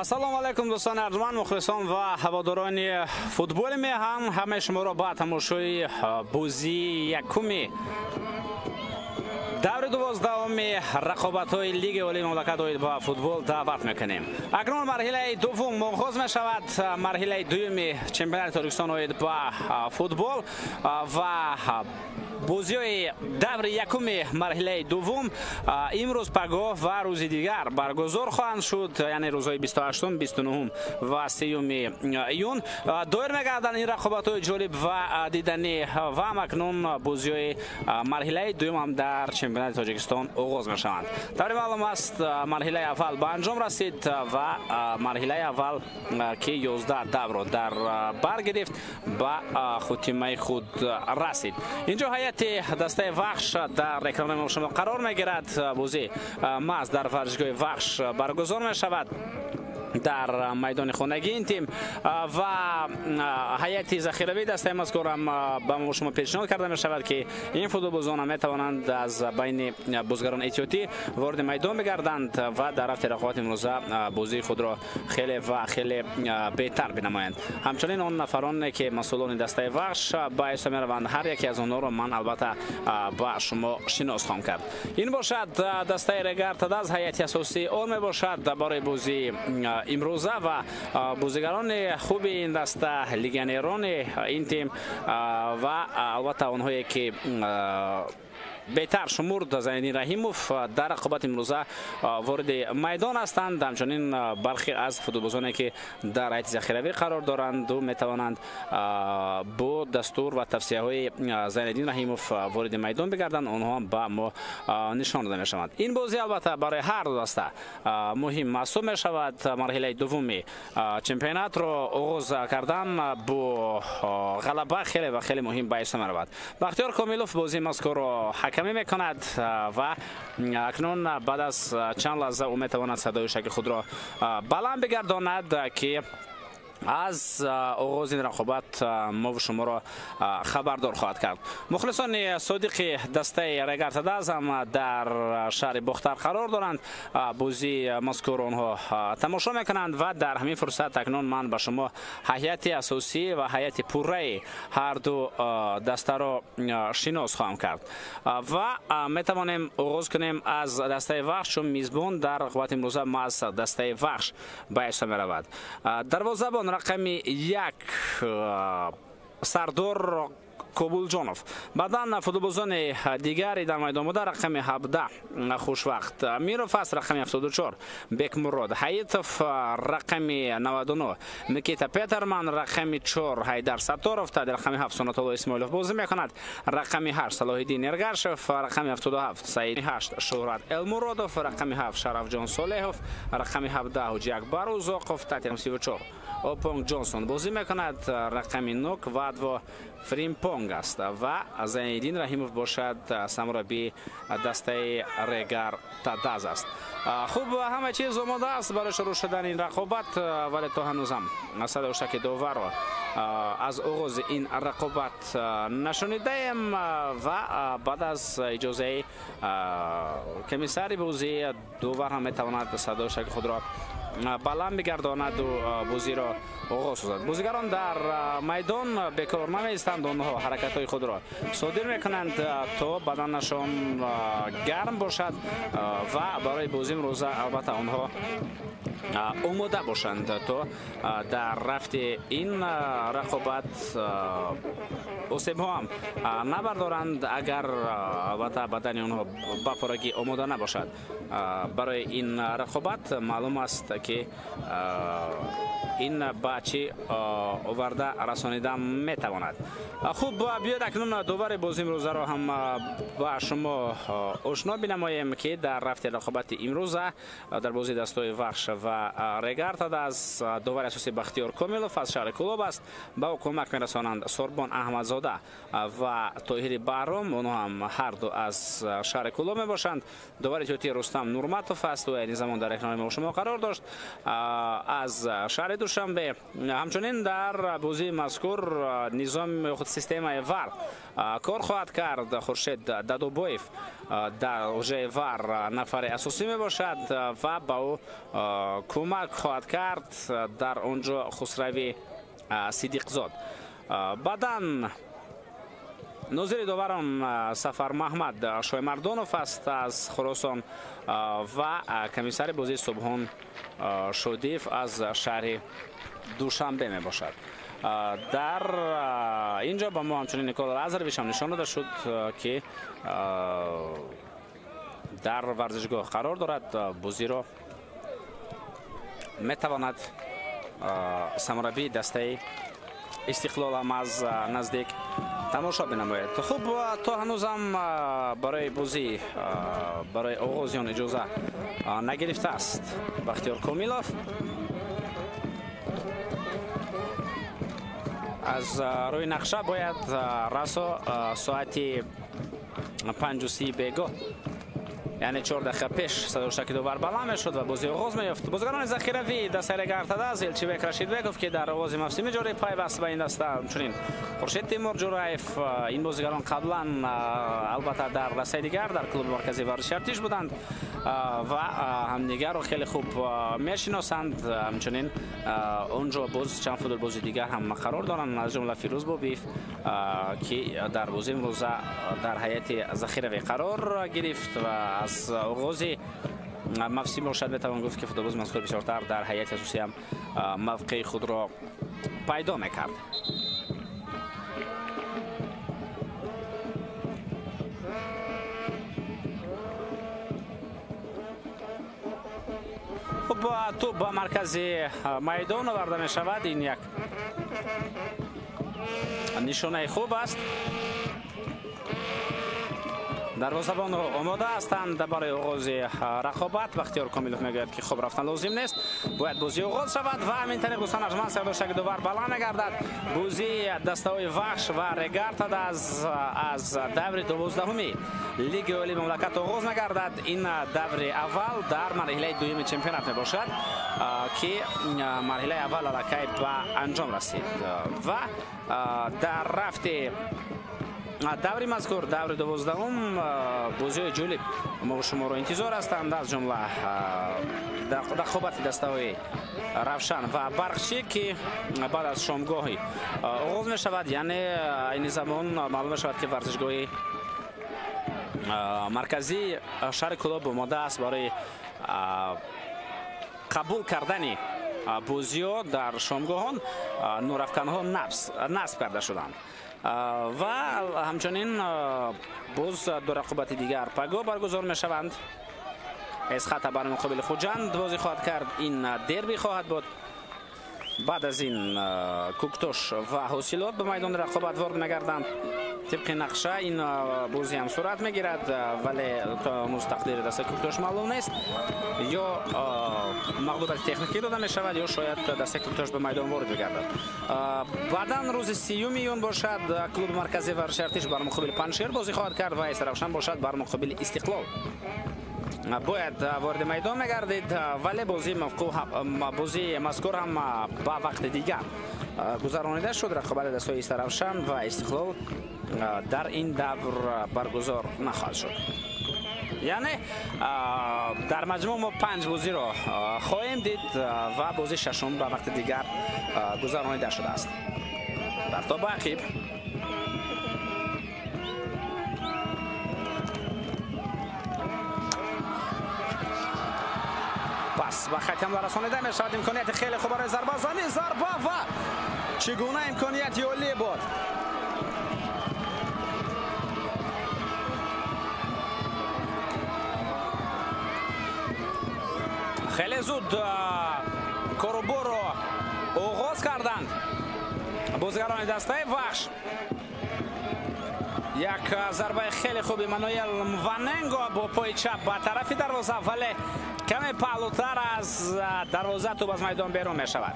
Ассалому алайкум, дӯстони арҷманд, мухлисон ва ҳаводорони футболи меҳан. Ҳамаи шуморо ба тамошои бозии якуми даври 12-уми рақобатҳои Лигаи Олии мамлакат оид ба футбол даъват мекунем. Акнун марҳилаи дуввум оғоз мешавад, марҳилаи дуюми чемпионати Тоҷикистон оид ба футбол ва бозиҳои даври якуми марҳилаи дуввум имрӯз, пагоҳ ва рӯзи дигар баргузор хоҳанд шуд, яъне рӯзҳои 28, 29 ва 30 июн доир мегарданд ин рақобатҳои ҷолиб ва диданӣ. Ва акнун бозиҳои марҳилаи дуюм ҳам дар чемпионати Тоҷикистон оғоз мешаванд. Таври маълум аст, марҳилаи аввал ба анҷом расид ва марҳилаи аввал, ки 11 даврро дар бар гирифт, ба хотимаи худ расид. Инҷо ҳайати дастаи Вахш дар экрани шумо қарор мегирад. Бозӣ маҳз дар варзишгоҳи Вахш баргузор мешавад, дар майдони хонагии ин тим, ва ҳайати захиравии дастаи мазкурам ба шумо пешниҳод карда мешавад, ки ин футболбозон метавонанд аз байни бозигарон эҳтиётӣ вориди майдон бигарданд ва дар рафти рақобати имрӯза бозии худро хеле ва хеле беҳтар бинамоянд. Ҳамчунин он нафароне, ки масъулони дастаи Вахш ба ҳисоб мераванд, ҳар яке аз онҳоро ман албатта ба шумо шинос хоҳам кард. Ин бошад дастаи Регар Тадаз, ҳайати асосии он мебошад барои бозии имрӯза ва бозигарони хуби ин даста, легионерони ин тим ва албатта онҳое, ки беҳтар шумурд Зайниддин Раҳимов, дар рақобати имрӯза вориди майдон ҳастанд. Ҳамчунин бархе аз футболбозоне, ки дар ҳайати захиравӣ қарор доранду метавонанд бо дастур ва тавсияҳои Зайниддин Раҳимов вориди майдон бигарданд, онҳо ҳам ба мо нишон дода мешаванд. Ин бозӣ албатта барои ҳар ду даста муҳим маҳсуб мешавад. Марҳилаи дуввуми чемпионатро оғоз кардан бо ғалаба хеле ва хеле муҳим ба ҳисоб меравад. Бахтиёр Комилов бозии мазкурро ҳакамӣ мекунад ва акнун баъд аз чанд лаҳза ӯ метавонад садои шаки худро баланд бигардонад, ки аз оғози ин рақобат мову шуморо хабардор хоҳад кард. Мухлисони содиқи дастаи Регар Тадаз ҳам дар шаҳри Бохтар қарор доранд, бозии мазкур онҳо тамошо мекунанд ва дар ҳамин фурсат акнун ман ба шумо ҳайати асосӣ ва ҳайати пурраи ҳарду дастаро шинос хоҳам кард. Ва метавонем оғоз кунем аз дастаи Вахш, чун мизбон дар рақобати имрӯза маҳз дастаи Вахш ба ҳисоб меравад. Дарвозабон рақами 1 Сардор Кобулҷонов, баъдан футболбозони дигари дар майдон буда: рақами 17 Хушвақт Амиров аст, рақами 74 Бекмурод Ҳаитов, рақами 99 Никита Петерман, рақами 4 Ҳайдар Сатторов, таҳти рақами 7 Сунатулло Исмоилов бозӣ мекунад, рақами 8 Салоҳиддин Эргашев, рақами 77 Саид, 8 Шӯҳрат Элмуродов, рақами 7 Шарафҷон Солеҳов, рақами 17 Ҳоҷиакбар Узоқов, таҳти 34 Опонг Ҷонсон бозӣ мекунад, рақами 9 Вадво Фримпонг аст ва Зайниддин Раҳимов бошад сармураббии дастаи Регар Тадаз аст. Хуб, ҳама чиз омода аст барои шурӯъ шудани ин рақобат, вале то ҳанӯзам садои шаки доварро аз оғози ин рақобат нашунидаем ва баъд аз иҷозаи комиссари бозӣ довар ҳам метавонад садои шаки худро баланд бигардонаду бозиро оғоз созад. Бозигарон дар майдон бекор намеистанд, онҳо ҳаракатҳои худро содир мекунанд, то баданашон гарм бошад ва барои бозии имрӯза албатта онҳо омода бошанд, то дар рафти ин рақобат осебҳо ҳам набардоранд, агар албатта бадани онҳо ба пуррагӣ омода набошад барои ин рақобат. Маълум аст, ки ин ба чӣ оварда расонида метавонад. Хуб, биёед акнун довари бозии имрӯзаро ҳам ба шумо ошно бинамоем, ки дар рафти рақобати имрӯза дар бозии дастҳои Вахш ва Регар Тадаз довари асосӣ Бахтиёр Комилов аз шаҳри Кӯлоб аст. Ба ӯ кӯмак мерасонанд Сорбон Аҳмадзода. Саидзода ва Тоҳири Баҳром, онҳо ҳам ҳар ду аз шаҳри Кӯлоб мебошанд. Довари тиётии Рустам Нурматов аст, ӯ айни замон дар экрани мо шумо қарор дошт аз шаҳри Душанбе. Ҳамчунин дар бозии мазкур низом ё худ системаи ВАР кор хоҳад кард. Хуршед Дадобоев дар ҳуҷраи ВАР нафари асосӣ мебошад ва ба ӯ кӯмак хоҳад кард дар он ҷо Хусрави Сидиқзод. Баъдан нозири доварон Сафар Маҳмад Шоймардонов аст аз Хуросон ва комиссари бозии Субҳон Шодиев аз шаҳри Душанбе мебошад. Дар ин ҷо ба мо ҳамчунин Никола Лазаревич ҳам нишон дода шуд, ки дар варзишгоҳ қарор дорад. Бозиро метавонад самураббии дастаи Истиқлол ҳам аз наздик тамошо бинамояд. Хуб, то ҳанӯзам барои бозӣ, барои оғози он иҷоза нагирифтааст Бахтиёр Комилов. Аз рӯи нақша бояд расо соати 5:30 бегоҳ, яъне 4 дақиқа пеш садоштаки довар баланд мешуд ва бозӣ оғоз меёфт. Бозигарони захиравӣ дастаи Регар ТадАЗ Элчибек Рашидбеков, ки дар оғози мавсими ҷорӣ пайваст ба ин даста, ҳамчунин Хуршед Тимур Ҷураев. Ин бозигарон қаблан албатта дар дастаи дигар дар клуби марказии варзиши Артиш буданд ва ҳамдигарро хеле хуб мешиносанд. Ҳамчунин он ҷо боз чанд футболбози дигар ҳам қарор доранд, аз ҷумла Фирӯз Бобиев, ки дар бозии имрӯза дар ҳайати захиравӣ қарор гирифт ва аз оғози мавсим бошад метавон гуфт, ки футболбози мазкур бисёртар дар ҳайати асосӣ ҳам мавқеи худро пайдо мекард. Хуб, тӯб ба маркази майдон оварда мешавад. Ин як нишонаи хуб аст. Дарвозабон омода ҳастанд барои оғози рақобат. Бахтиёр Комилов мегӯяд, ки хоб рафтан лозим нест, бояд бозӣ оғоз шавад ва ҳамин тариқ дӯстон арҷманд сардоштаки довар баланд мегардад. Бозии дастаҳои Вахш ва Регар ТадАЗ аз даври 12-уми Лигаи Олии мамлакат оғоз мегардад. Ин даври аввал дар марҳилаи дуюми чемпионат мебошад, ки марҳилаи аввал аллакай ба анҷом расид ва дар рафти даври мазкур, даври 12-ум, бозиҳои ҷолиб мо шуморо интизор ҳастанд, аз ҷумла рақобати дастаҳои Равшан ва Барқчӣ, ки баъд аз шомгоҳи оғоз мешавад. Яъне айни замон маълум мешавад, ки варзишгоҳи марказии шаҳри Кӯлоб омода аст барои қабул кардани бозиҳо. Дар шомгоҳон нурафканҳо насб карда шуданд ва ҳамчунин боз ду рақобати дигар пагоҳ баргузор мешаванд. Эсхата бар муқобили Хуҷанд бозӣ хоҳад кард. Ин дерби хоҳад буд. Баъд аз ин Кӯктош ва Ҳосилот ба майдони рақобат ворид мегарданд. Тибқи нақша ин бозӣ ҳам сурат мегирад, вале то ҳанӯз тақдири дастаи Кӯктош маълум нест. Ё мағлубияти техникӣ дода мешавад, ё шояд дастаи Кӯктош ба майдон ворид бигардад. Баъдан рӯзи 30 июн бошад, клуби марказии варзиши Артиш бар муқобили Панҷшер бозӣ хоҳад кард ва Равшан бошад бар муқобили Истиқлол бояд вориди майдон мегардид, вале бозии мазкур ҳам ба вақти дигар гузаронида шуд. Рақобати дастаҳои Истаравшан ва Истиқлол дар ин давр баргузор нахоҳад шуд. Яъне дар маҷмӯъ мо 5 бозиро хоҳем дид ва бозии шашум ба вақти дигар гузаронида шудааст. Дар то ба ақиб пас ба хати ҳамла расонида мешавад. Имконияти хеле хуб барои зарбазанӣ, зарба ва чӣ гуна имконияти олӣ буд. Хеле зуд коруборро оғоз карданд бозигарони дастаи Вахш. Як зарбаи хеле хуби Мануэл Мваненго бо пои чап ба тарафи дарвоза, вале каме паҳлӯтар аз дарвоза тӯб аз майдон берун мешавад.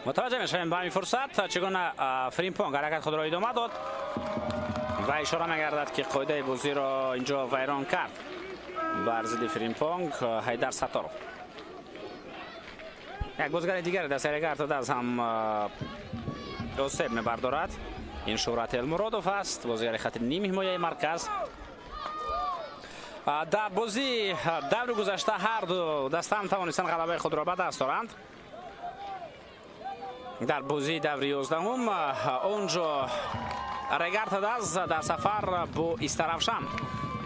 Мутаваҷҷеҳ мешавем ба ҳамин фурсат чӣ гуна Фримпонг ҳаракат худро идома дод ва ишора мегардад, ки қоидаи бозиро инҷо вайрон кард бар зидди Фримпонг Ҳайдар Сатторов. Як бозигари дигари дастаи Регар-ТадАЗ ҳам осеб мебардорад. Ин Шӯҳрат Элмуродов аст, бозигари хати ними ҳимояи марказ. Дар бозии даври гузашта ҳар ду даста ҳам тавонистанд ғалабаи худро ба даст оранд. Дар бозии даври 11-ум онҷо Регар-ТадАЗ дар сафар бо Истаравшан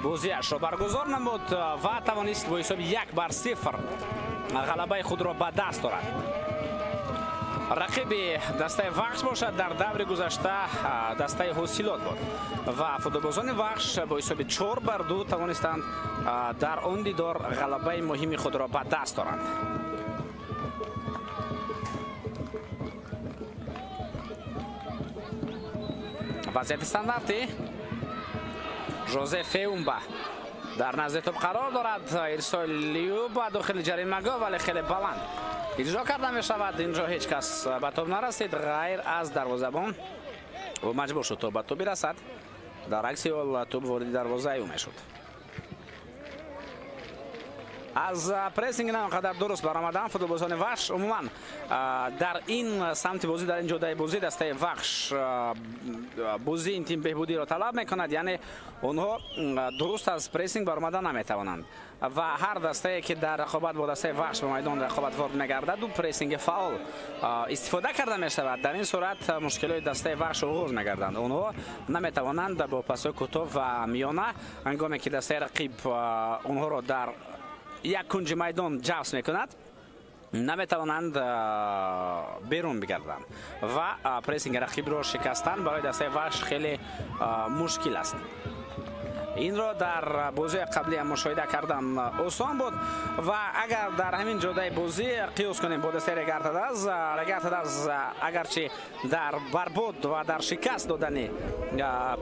бозиашро баргузор намуд ва тавонист бо ҳисоби 1-0 ғалабаи худро ба даст орад. Рақиби дастаи Вахш бошад дар даври гузашта дастаи Ҳосилот буд ва футболбозони Вахш бо ҳисоби 4-2 тавонистанд дар он дидор ғалабаи муҳими худро ба даст оранд. Вазъияти стандартӣ Жозе Феумба дар назди тӯб қарор дорад. Ирсоли ӯ ба дохили ҷаримагоҳ, вале хеле баланд иҷро карда мешавад. Инҷо ҳеҷ кас ба тӯб нарасид ғайр аз дарвозабон. Ӯ маҷбур шуд то ба тӯб бирасад. Дар акси ҳол тӯб вориди дарвозаи ӯ мешуд. Аз прессинг на он қадар дуруст баромадан футболбозони Вахш. Умуман дар ин самти бозӣ, дар ин ҷодаи бозӣ дастаи Вахш бозии ин тим беҳбудиро талаб мекунад, яъне онҳо дуруст аз прессинг баромада наметавонанд ва ҳар дастае ки дар рақобат бо дастаи Вахш ба майдон рақобат ворид мегардад, ӯ прессинги фаъол истифода карда мешавад. Дар ин сурат мушкилоти дастаи Вахш оғоз мегарданд. Онҳо наметавонанд бо пасҳои кӯтоҳ ва миёна, ҳангоме ки дастаи рақиб онҳоро дар як кунҷи майдон ҷавс мекунад, наметавонанд берун бигарданд ва прессинги рақибро шикастан барои дастаи Вахш хеле мушкил аст. Инро дар бозии қаблӣ ҳам мушоҳида кардан осон буд ва агар дар ҳамин ҷодаи бозӣ қиёс кунем бо дастаи Регар-ТадАЗ, Регар-ТадАЗ агарчи дар барбод ва дар шикаст додани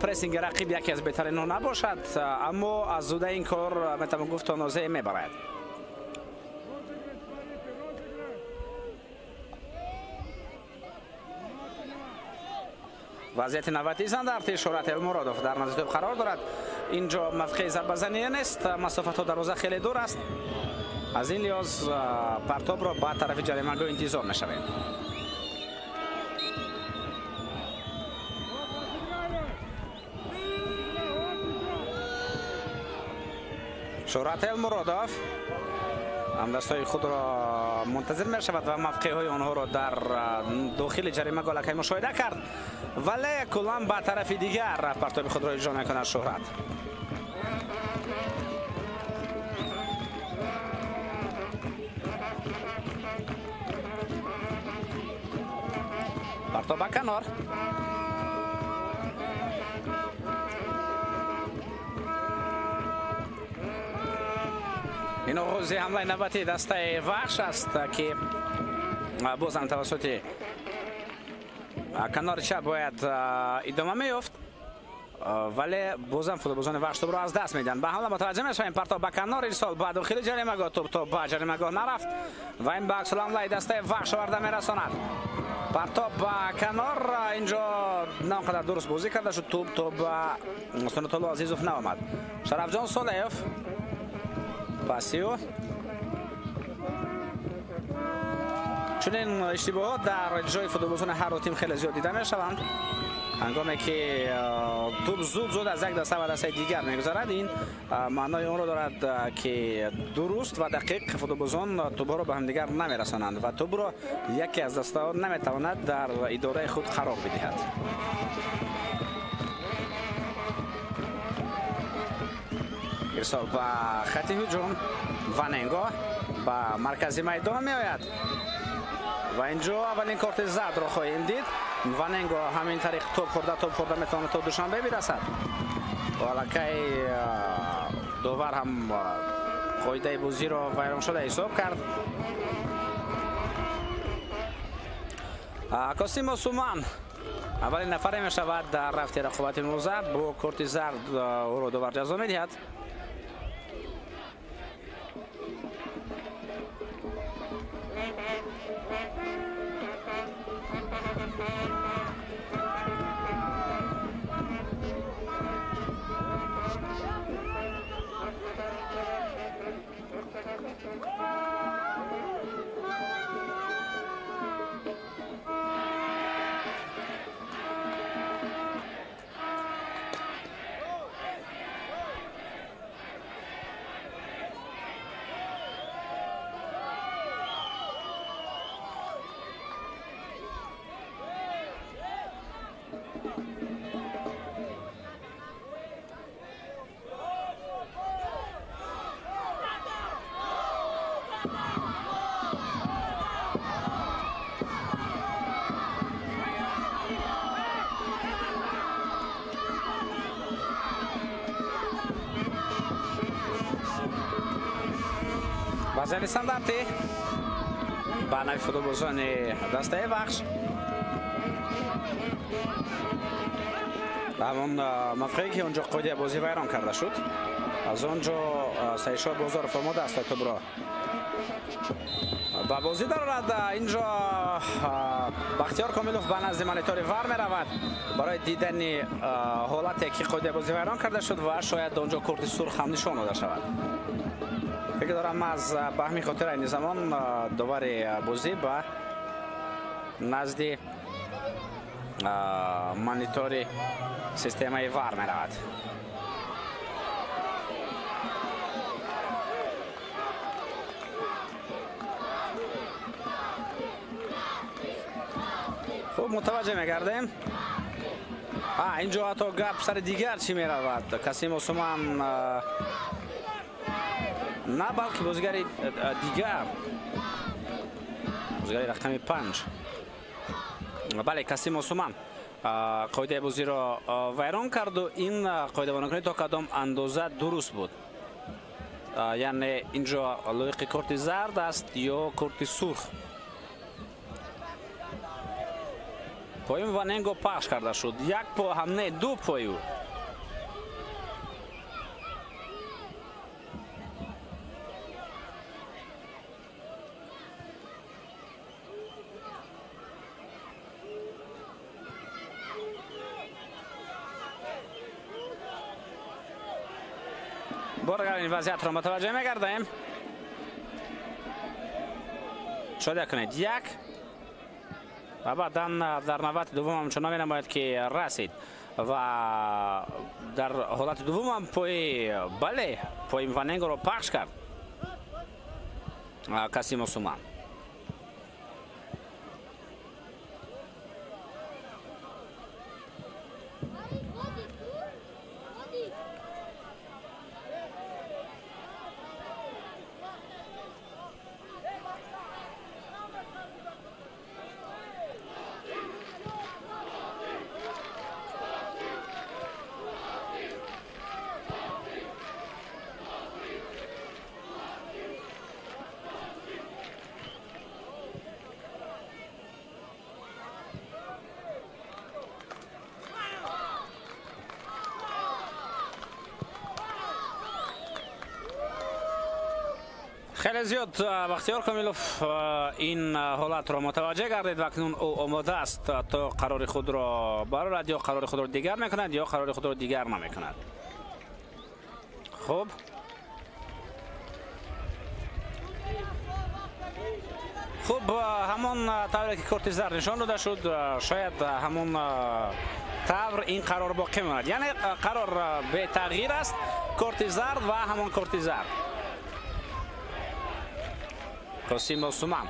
прессинги рақиб яке аз беҳтаринҳо набошад, аммо аз зудаи ин кор метавон гуфт то нозее мебарад. Вазъияти навбатии стандарти Шӯҳрат Элмуродов дар назди тӯб қарор дорад. Инҷо мавқеи зарбазанӣ нест, масофа то дарвоза хеле дур аст. Аз ин лиҳоз партобро ба тарафи ҷаримагоҳ интизор мешавем. Шӯҳрат Элмуродов ҳамдастҳои худро мунтазир мешавад ва мавқеъҳои онҳоро дар дохили ҷаримагоҳ аллакай мушоҳида кард, вале куллан ба тарафи дигар партоби худро иҷро мекунад Шӯҳрат. Партоб ба канор. Ин оғози ҳамлаи навбатии дастаи Вахш аст, ки бозам тавассути канори чап бояд идома меёфт, вале бозам футболбозони Вахш тӯбро аз даст медиҳанд. Ба ҳамла мутаваҷҷеҳ мешавем. Партоб ба канор, ирсол ба дохили ҷаримагоҳ, тӯб то ба ҷаримагоҳ нарафт ва ин ба аксулҳамлаи дастаи Вахш оварда мерасонад. Партоб ба канор, инҷо на он қадар дуруст бозӣ карда шуд, тӯб то ба Сунатулло Азизов наомад. Шарафҷон Солеев пасио. Чунин иштибоҳот дар иҷрои футболбозони ҳар ду тим хеле зиёд дида мешаванд. Ҳангоме ки тӯб зуд зуд аз як даста ба дастаи дигар мегузарад, ин маънои онро дорад, ки дуруст ва дақиқ футболбозон тӯбҳоро ба ҳамдигар намерасонанд ва тӯбро яке аз дастаҳо наметавонад дар идораи худ қарор бидиҳад. Ирсол ба хати ҳуҷум, Ваненго ба маркази майдон меояд ва инҷо аввалин корти зардро хоҳем дид. Ваненго ҳамин тариқ топ хӯрда метавонад то Душанбе бирасад. Аллакай довар ҳам қоидаи бозиро вайроншуда ҳисоб кард. Косимо Суман аввалин нафаре мешавад дар рафти рақобати имрӯза бо корти зард ӯро довар ҷазо медиҳад. Вазъияти стандартӣ ба нави футболбозони дастаи Вахш. Ҳамон мавқее ки онҷо қоидаи бозӣ вайрон карда шуд, аз он ҷо Саидшоҳ Бозоров омода аст тӯбро ба бозӣ дарорад. Инҷо Бахтиёр Комилов ба назди монитори ВАР меравад барои дидани ҳолате ки қоидаи бозӣ вайрон карда шуд ва шояд онҷо корти сурх ҳам нишон дода шавад. Фикр дорам аз ба ҳамин хотир айни замон довари бозӣ ба назди монитори системаи ВАР меравад. Хуб, мутаваҷҷеҳ мегардем. Инҷо ҳатто гап сари дигар чӣ меравад. Касим Осуман на, балки бозигари дигар, бозигари рақами 5. Бале, Касим Осуман қоидаи бозиро вайрон карду ин қоидавайронкунӣ то кадом андоза дуруст буд. Яъне инҷо лоиқи корти зард аст ё корти сурх. Поим Ваненго пахш карда шуд. Як по ҳам не, ду пою. Бор ин вазъиятро мутаваҷҷеҳ мегардем. Шода кунед як ва баъдан дар навбати дуввум ҳамчунон менамояд ки расид ва дар ҳолати дуввум ҳам пои, бале, пои Ваненгоро пахш кард Касим Осуман. Хеле зиёд Бахтиёр Комилов ин ҳолатро мутаваҷҷеҳ гардид ва акнун ӯ омода аст то қарори худро барорад, ё қарори худро дигар мекунад, ё қарори худро дигар намекунад. Хуб, хуб, ҳамон тавре ки корти зард нишон дода шуд, шояд ҳамон тавр ин қарор боқӣ мемонад. Яъне қарор бетағйир аст, корти зард ва ҳамон корти зард. Косим Осуман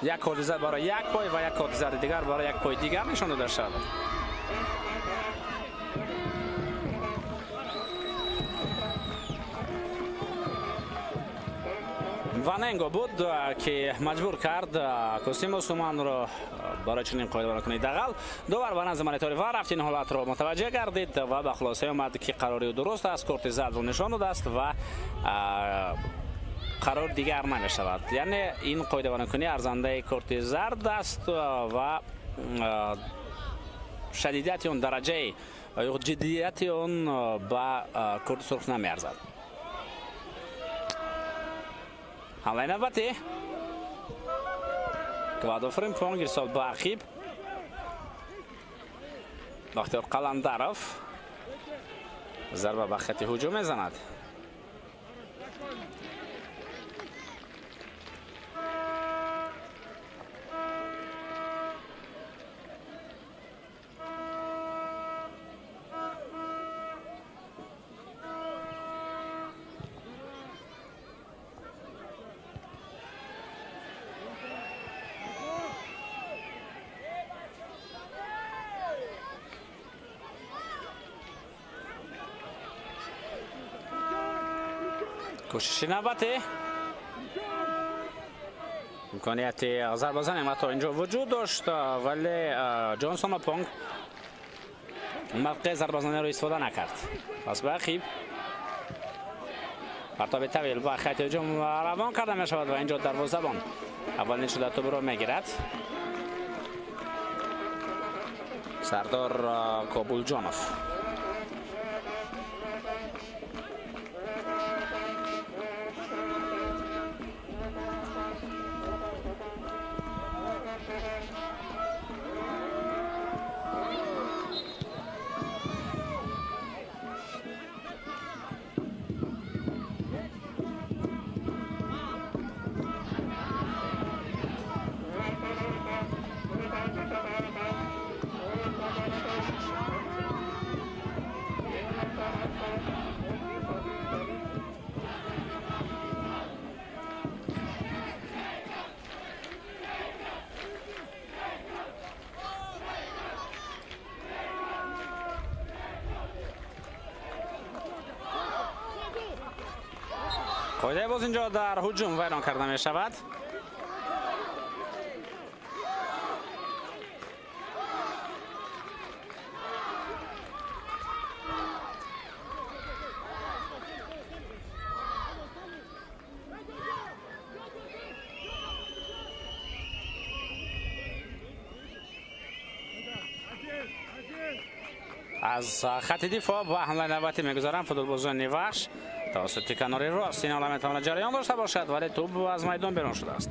як корти зард барои як пой ва як корти зарди дигар барои як пои дигар нишон дода шавад. Ваненго буд ки маҷбур кард Косим Осуманро барои чунин қоидавайронкунии дағал. Довар ба назди монитори ВАР рафт, ин ҳолатро мутаваҷҷеҳ гардид ва ба хулосае омад ки қарори ӯ дуруст аст, корти зардро нишон додааст ва қарор дигар намешавад. Яъне ин қоидавайронкунӣ арзандаи корти зард аст ва шадидияти он, дараҷаи ё ҷиддияти он ба корти сурх намеарзад. Ҳамлаи навбатӣ Квадо Фримпонг ирсол ба ақиб. Бахтиёр Қаландаров зарба ба хати ҳуҷум мезанад. Кӯшиши навбатӣ, имконияти зарбазани ҳатто инҷо вуҷуд дошт, вале Ҷонсон Опонг мавқеи зарбазаниро истифода накард. Пас ба ақиб партоби тавил ба хати ҳуҷум равон карда мешавад ва инҷо дарвозабон аввалин шуда тӯбро мегирад. Сардор Кобулҷонов. Қоидаи боз инҷо дар ҳуҷум вайрон карда мешавад. Аз хати дифоъ ба ҳамлаи навбатӣ мегузаранд футболбозони Вахш. Тавассути канори рост ин ҳола метавонад ҷараён дошта бошад, вале тӯб аз майдон берун шудааст.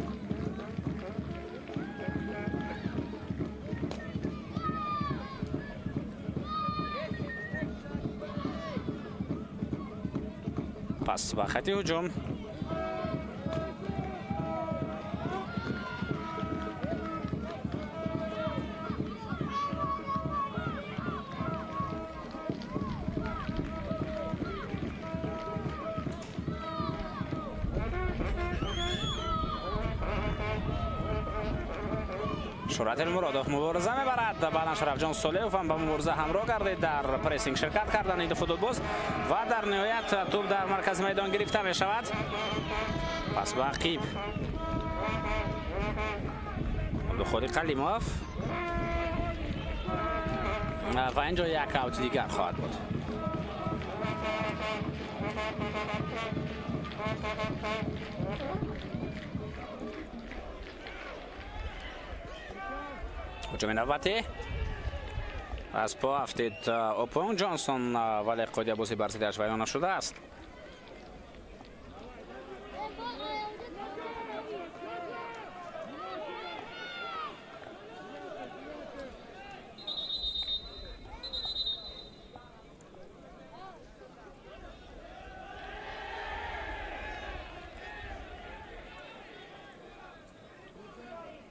Пас ба хати ҳуҷум Шӯҳрат Элмуродов мубориза мебарад. Баъдан Шарафҷон Солеҳов ҳам ба мубориза ҳамроҳ гардид, дар прессинг ширкат карданд ин ду футболбоз ва дар ниҳоят тӯб дар маркази майдон гирифта мешавад. Пас ба ақиб Абдухолиқ Қалимов ва инҷо як аути дигар хоҳад буд. Ҳуҷуми навбатӣ аз по афтид Опонг Ҷонсон, вале қоидаи бозӣ бар зиддиаш вайрон нашудааст.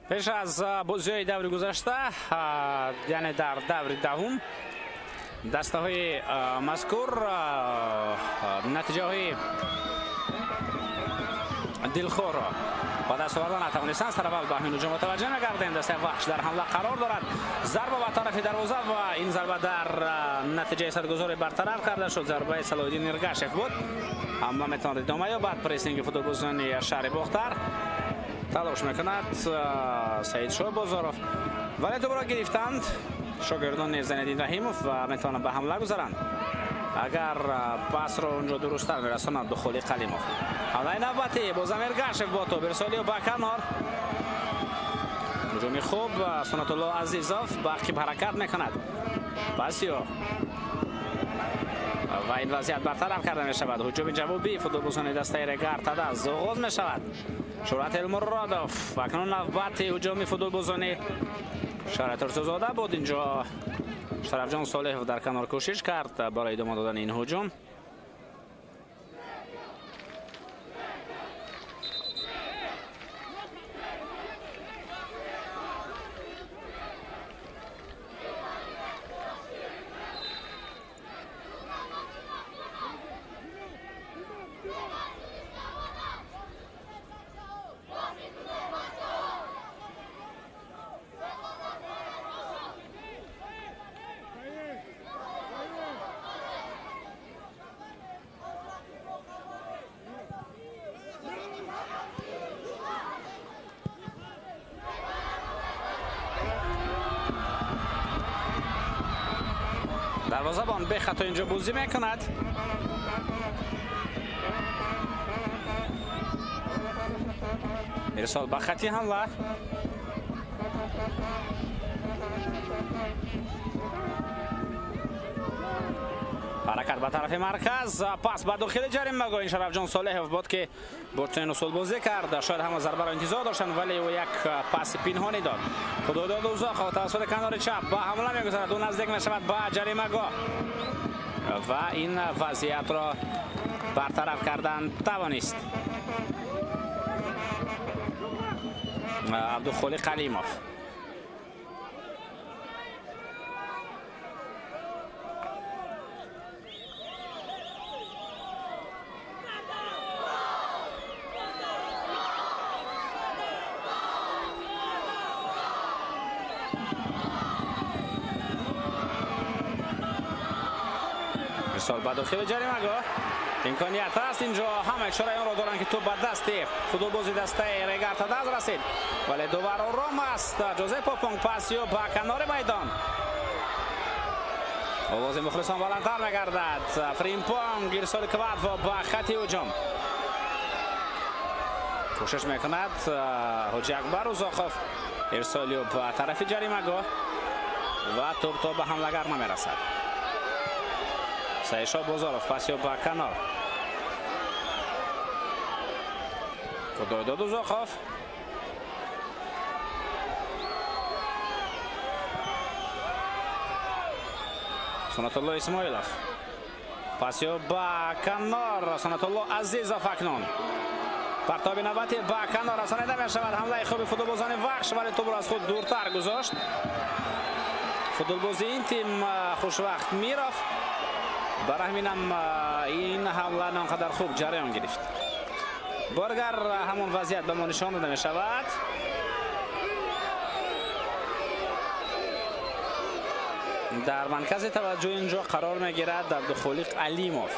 Пеш аз бозиҳои даври гузашта, яъне дар даври даҳум, дастаҳои мазкур натиҷаҳои дилхоҳро ба даст оварда натавонистанд. Сараввал ба ҳамин ҳуҷум мутаваҷҷеҳ мегардем. Дастаи Вахш дар ҳамла қарор дорад. Зарба ба тарафи дарвоза ва ин зарба дар натиҷаи садгузорӣ бартараф карда шуд. Зарбаи Салоҳиддин Иргашев буд. Ҳамла метавонад идома ёбад. Прессинги футболбозони шаҳри Бохтар талош мекунад Саидшоҳ Бозоров, вале тӯбро гирифтанд шогирдони Зайниддин Раҳимов ва метавонанд ба ҳамла гузаранд. Агар пасро онҷо дурусттар мерасонад Абдухолиқ Қалимов. Ҳамлаи навбатӣ бозам Эргашев бо тӯб ирсолиё ба канор. Ҳуҷуми хуб Сунатулло Азизов ба ақиб ҳаракат мекунад. Пасиё ва ин вазъият бартараф карда мешавад. Ҳуҷуми ҷавобии футболбозони дастаи Регар Тадаз оғоз мешавад. Шӯҳрат Элмуродов. Акнун навбати ҳуҷуми футболбозони шаҳри Турсунзода буд. Инҷо Шарафҷон Солеҳов дар канор кӯшиш кард барои идома додани ин ҳуҷум. Дарвозабон бехато инҷо бозӣ мекунад. Ирсол ба хати ҳамла. Ҳаракат ба тарафи марказ, пас ба дохили ҷаримагоҳ. Ин Шарафҷон Солеҳов буд, ки бо чунин усул бозӣ кард. Шояд ҳама зарбаро интизор доштанд, вале ӯ як паси пинҳонӣ дод. Худодод Узоқов тавассути канори чап ба ҳамла мегузарад. Ӯ наздик мешавад ба ҷаримагоҳ ва ин вазъиятро бартараф кардан тавонист Абдухолиқ Алимов. Ирсол ба дохили ҷаримагоҳ. Имконият аст инҷо, ҳама ишораи онро доранд, ки тӯп ба дасти футболбози дастаи Регар Тадаз расид, вале довар ором аст. Ҷозе Попонг пас ё ба канори майдон. Овози мухлисон баландтар мегардад. Фримпонг ирсоли Квадво ба хати ҳуҷум. Кӯшиш мекунад Ҳоҷи Акбар Узоқов, ирсоли ӯ ба тарафи ҷаримагоҳ ва тӯп то ба ҳамлагар намерасад. Саидшоҳ Бозоров пас ё ба канор. Худойдод Узоқов. Сунатулло Исмоилов пас ё ба канор. Сунатулло Азизов акнун партоби навбатӣ ба канор расонида мешавад. Ҳамлаи хуби футболбозони Вахш, вале тӯбро аз худ дуртар гузошт футболбози ин тим Хушвақт Миров. Барои ҳаминам ин ҳамла наонқадар хуб ҷараён гирифт. Боргар ҳамон вазъият ба мо нишон дода мешавад. Дар маркази таваҷҷӯҳ инҷо қарор мегирад Абдухолиқ Алимов.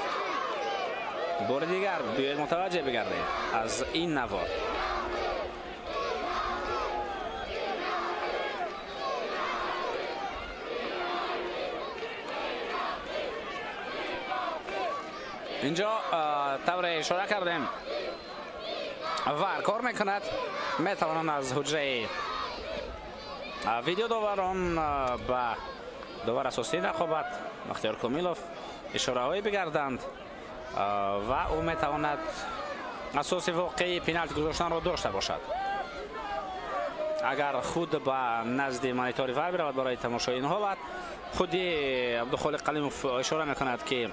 Бори дигар биёед мутаваҷҷеҳ бигардед аз ин навор. Инҷо тавре ишора кардем, ВАР кор мекунад. Метавонанд аз ҳуҷраи видеодоварон ба довар асосии рақобат Бахтиёр Комилов ишораҳое бигарданд ва ӯ метавонад асоси воқеии пеналти гузоштанро дошта бошад. Агар худ ба назди монитори ВАР биравад барои тамошои ин ҳолат, худи Абдухолиқ Қалимов ишора мекунад, ки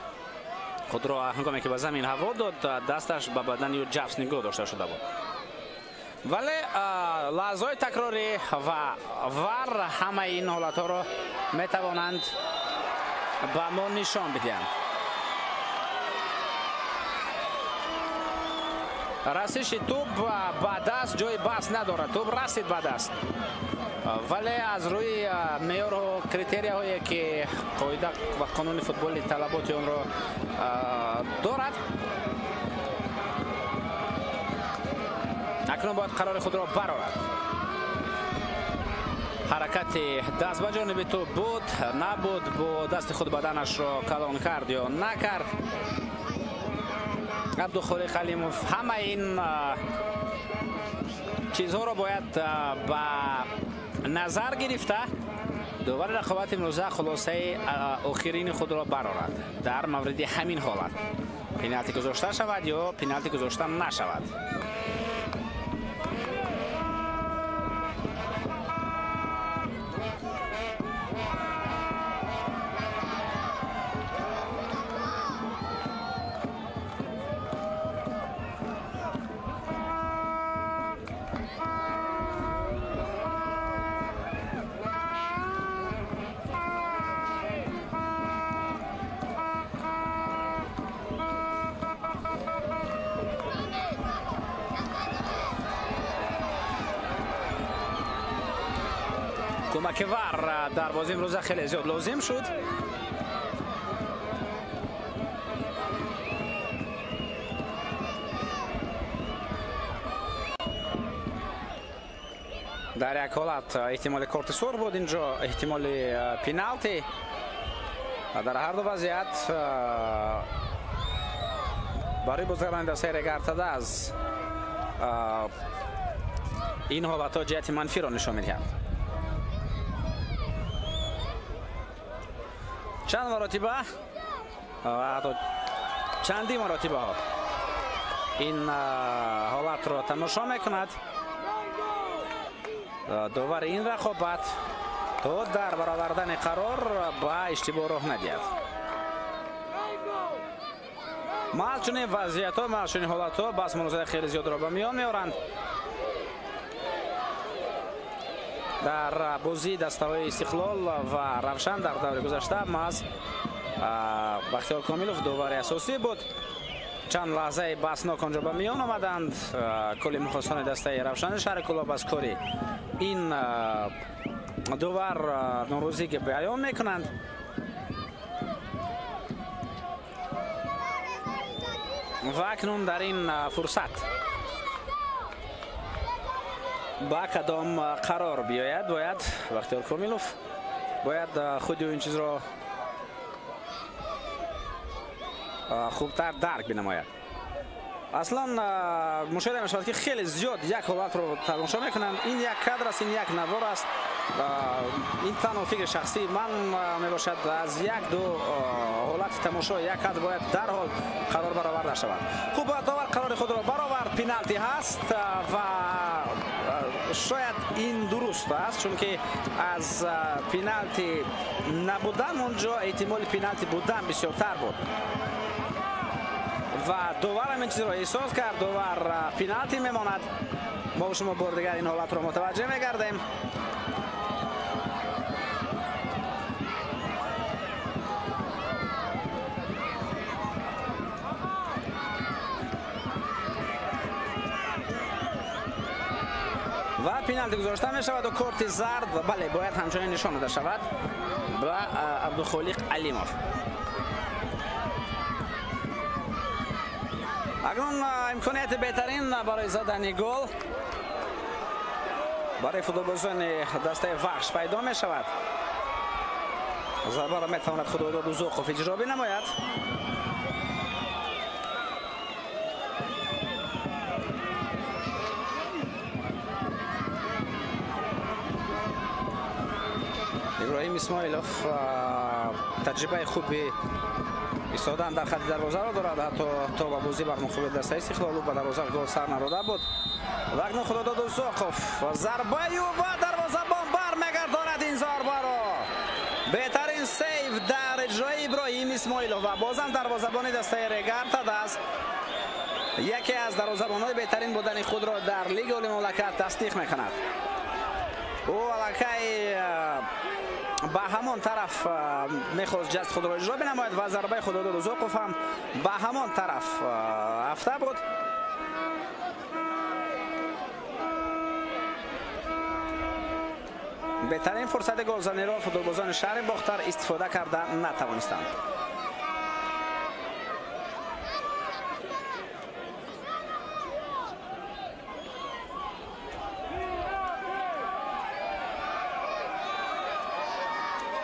худро ҳангоме ки ба замин ҳаво дод, дасташ ба бадани ӯ ҷафс нигоҳ дошта шуда буд. Вале лаҳзаҳои такрорӣ ва ВАР ҳамаи ин ҳолатҳоро метавонанд ба мо нишон бидиҳанд. Расиши тӯб ба даст ҷои баҳс надорад. Тӯб расид ба даст, вале аз рӯи меъёру критерияҳое ки қоида ва қонуни футболи талаботи онро дорад, акнун бояд қарори худро барорад. Ҳаракати даст ба ҷониби тӯб буд, набуд, бо дасти худ баданашро калон кард ё накард Абдухолиқ Алимов, ҳамаи ин чизҳоро бояд ба назар гирифта довари рақобати имрӯза хулосаи охирини худро барорад дар мавриди ҳамин ҳолат: пеналти гузошта шавад ё пеналти гузошта нашавад. Кӯмаки ВАР дар бозии имрӯза хеле зиёд лозим шуд. Дар як ҳолат эҳтимоли корти сурх буд, инҷо эҳтимоли пеналти. Дар ҳар ду вазъият барои бозигарони дастаи Регар-ТадАЗ ин ҳолатҳо ҷиҳати манфиро нишон медиҳанд. Чанд маротиба, ҳатто чанди маротибаҳо ин ҳолатро тамошо мекунад довари ин рақобат то дар баровардани қарор ба иштибоҳ роҳ надиҳад. Маҳз чунин вазъиятҳо, маҳз чунин ҳолатҳо баҳс мунозираи хеле зиёдро ба миён меоранд. Дар бозии дастаҳои Истиқлол ва Равшан дар даври гузашта маҳз Бахтиёр Комилов довари асосӣ буд. Чанд лаҳзаи баҳснок онҷо ба миён омаданд. Кулли мухлисони дастаи Равшани шаҳри Кӯлоб аз кори ин довар норозигӣ баён мекунанд. Ва акнун дар ин фурсат ба кадом қарор биёяд, бояд Бахтиёр Комилов бояд худи ин чизро хубтар дарк бинамояд. Аслан мушоҳида мешавад, ки хеле зиёд як ҳолатро тамошо мекунанд. Ин як кадр аст, ин як навор аст. Ин танҳо фикри шахсии ман мебошад. Аз як ду ҳолати тамошо як кадр бояд дарҳол қарор бароварда шавад. Хуб, довар қарори худро баровард, пеналти ҳаст ва шояд ин дуруст аст, чунки аз пеналти набудан онҷо эҳтимоли пеналти будан бисёртар буд. Ва довар ҳамин чизро эҳсос кард, довар пеналти мемонад. Мо шумо бор дигар ин ҳолатро мутаваҷҷеҳ мегардем. Ва пеналти гузошта мешавад ва корти зард, бале, бояд ҳамчунин нишон дода шавад ба Абдухолиқ Алимов. Акнун имконияти беҳтарин барои задани гол барои футболбозони дастаи Вахш пайдо мешавад. Зарбаро метавонад Худодод Узоқов иҷро бинамояд. Иброҳим Исмоилов таҷрибаи хуби истодан дар хати дарвозаро дорад, ҳатто то ба бозӣ бар муқобили дастаи Истиқлол ба дарвоза гол сар надода буд. Ва акнун Худодод Узоқов зарбаю ва дарвозабон бармегардонад ин зарбаро. Беҳтарин сейв дар иҷрои Иброҳим Исмоилов ва бозам дарвозабони дастаи Регар-ТадАЗ яке аз дарвозабонҳои беҳтарин будани худро дар Лигаи Олии мамлакат тасдиқ мекунад. Ӯ аллакай ба ҳамон тараф мехост ҷаст худро иҷро бинамояд ва зарбаи Худодод Узоқов ҳам ба ҳамон тараф афта буд. Беҳтарин фурсати голзаниро футболбозони шаҳри Бохтар истифода карда натавонистанд.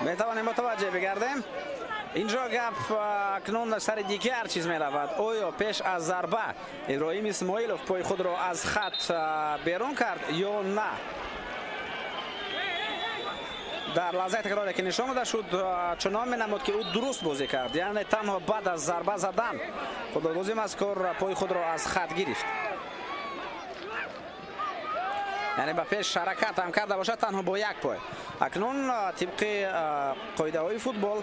Метавонем мутаваҷҷеҳ бигардем. Инҷо гап акнун сари дигар чиз меравад. Оё пеш аз зарба Иброҳим Исмоилов пои худро аз хат берун кард ё на? Дар лаҳзаи такроре ки нишон дода шуд, чунон менамуд, ки ӯ дуруст бозӣ кард. Яъне танҳо баъд аз зарба задан футболбози мазкур пои худро аз хат гирифт. Яъне ба пеш ҳаракат ҳам карда бошад танҳо бо як пой. Акнун тибқи қоидаҳои футбол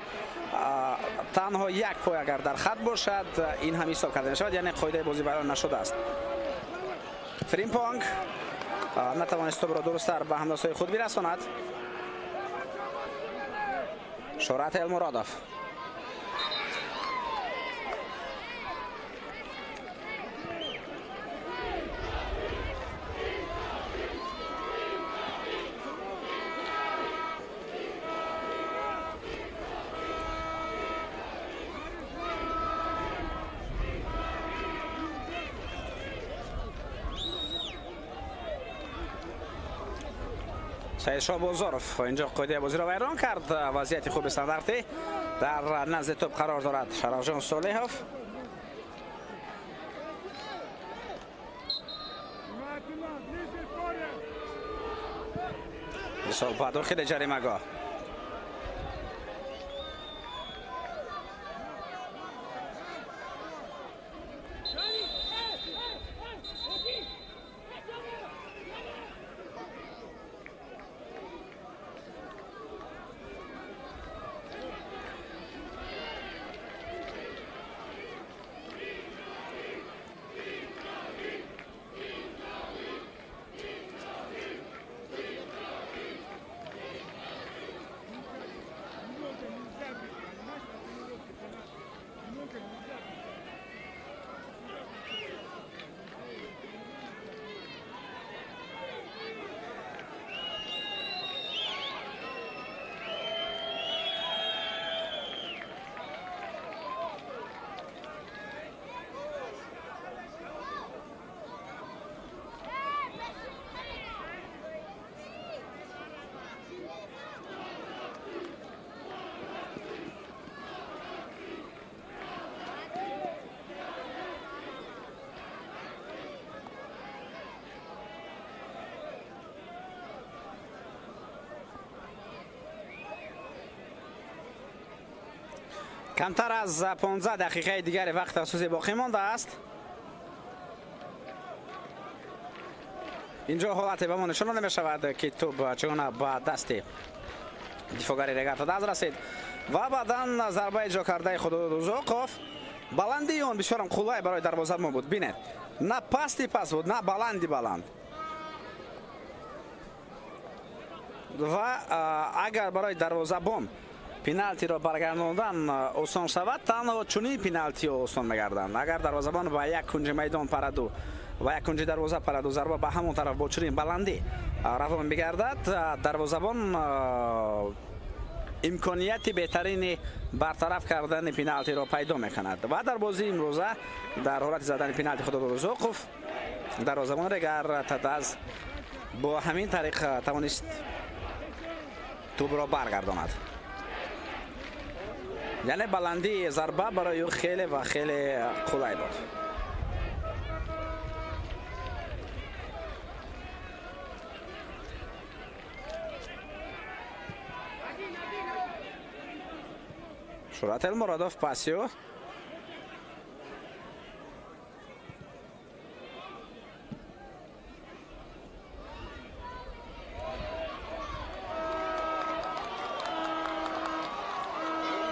танҳо як пой агар дар хат бошад, ин ҳам ҳисоб карда мешавад, яъне қоидаи бозӣ вайрон нашудааст. Фримпонг натавонист тӯбро дурусттар ба ҳамдастҳои худ бирасонад. Шӯҳрат Элмуродов Саидшоҳ Бозоров инҷо қоидаи бозиро вайрон кард. Вазъияти хуби стандартӣ Дар назди тӯп қарор дорад Шарафҷон Солеҳов. Ирсол ба дохили ҷаримагоҳ. Камтар аз 15 дақиқаи дигари вақт асосӣ боқӣ мондааст. Инҷо ҳолате ба мо нишон дода мешавад, ки тӯб чигуна ба дасти дифоъгари Регар-ТадАЗ расид ва баъдан зарбаи иҷро кардаи Худодод Узоқов. Баландии он бисёрам қулай барои дарвозабон буд. Бинед, на пасти паст буд, на баланди баланд. Ва агар барои дарвозабон пеналтиро баргардондан осон шавад, танҳо чунин пеналтиҳо осон мегарданд. Агар дарвозабон ба як кунҷи майдон параду ва як кунҷи дарвоза параду зарба ба ҳамон тараф бо чунин баландӣ равон бигардад, дарвозабон имконияти беҳтарини бартараф кардани пеналтиро пайдо мекунад. Ва дар бозии имрӯза дар ҳолати задани пеналти Худодод Узоқов дарвозабон Регар-ТадАЗ бо ҳамин тариқ тавонист тӯбро баргардонад. Яъне баландии зарба барои ӯ хеле ва хеле қулай буд. Шӯҳрат Элмуродов пасиё.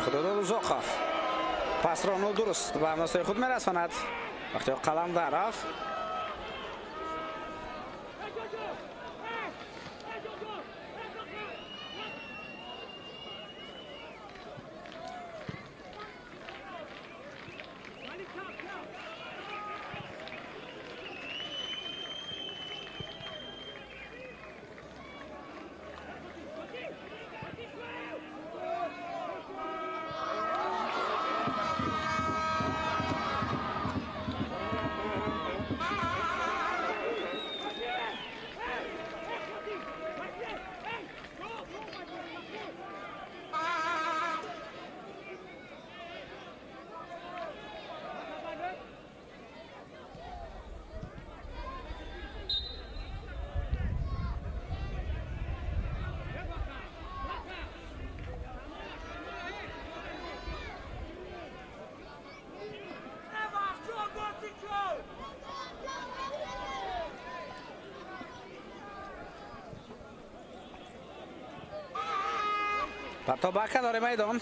Худодод Узоқов пасро нодуруст ба ҳамдастҳои худ мерасонад. Бахтиёр Қаландаров. Партоб ба канори майдон.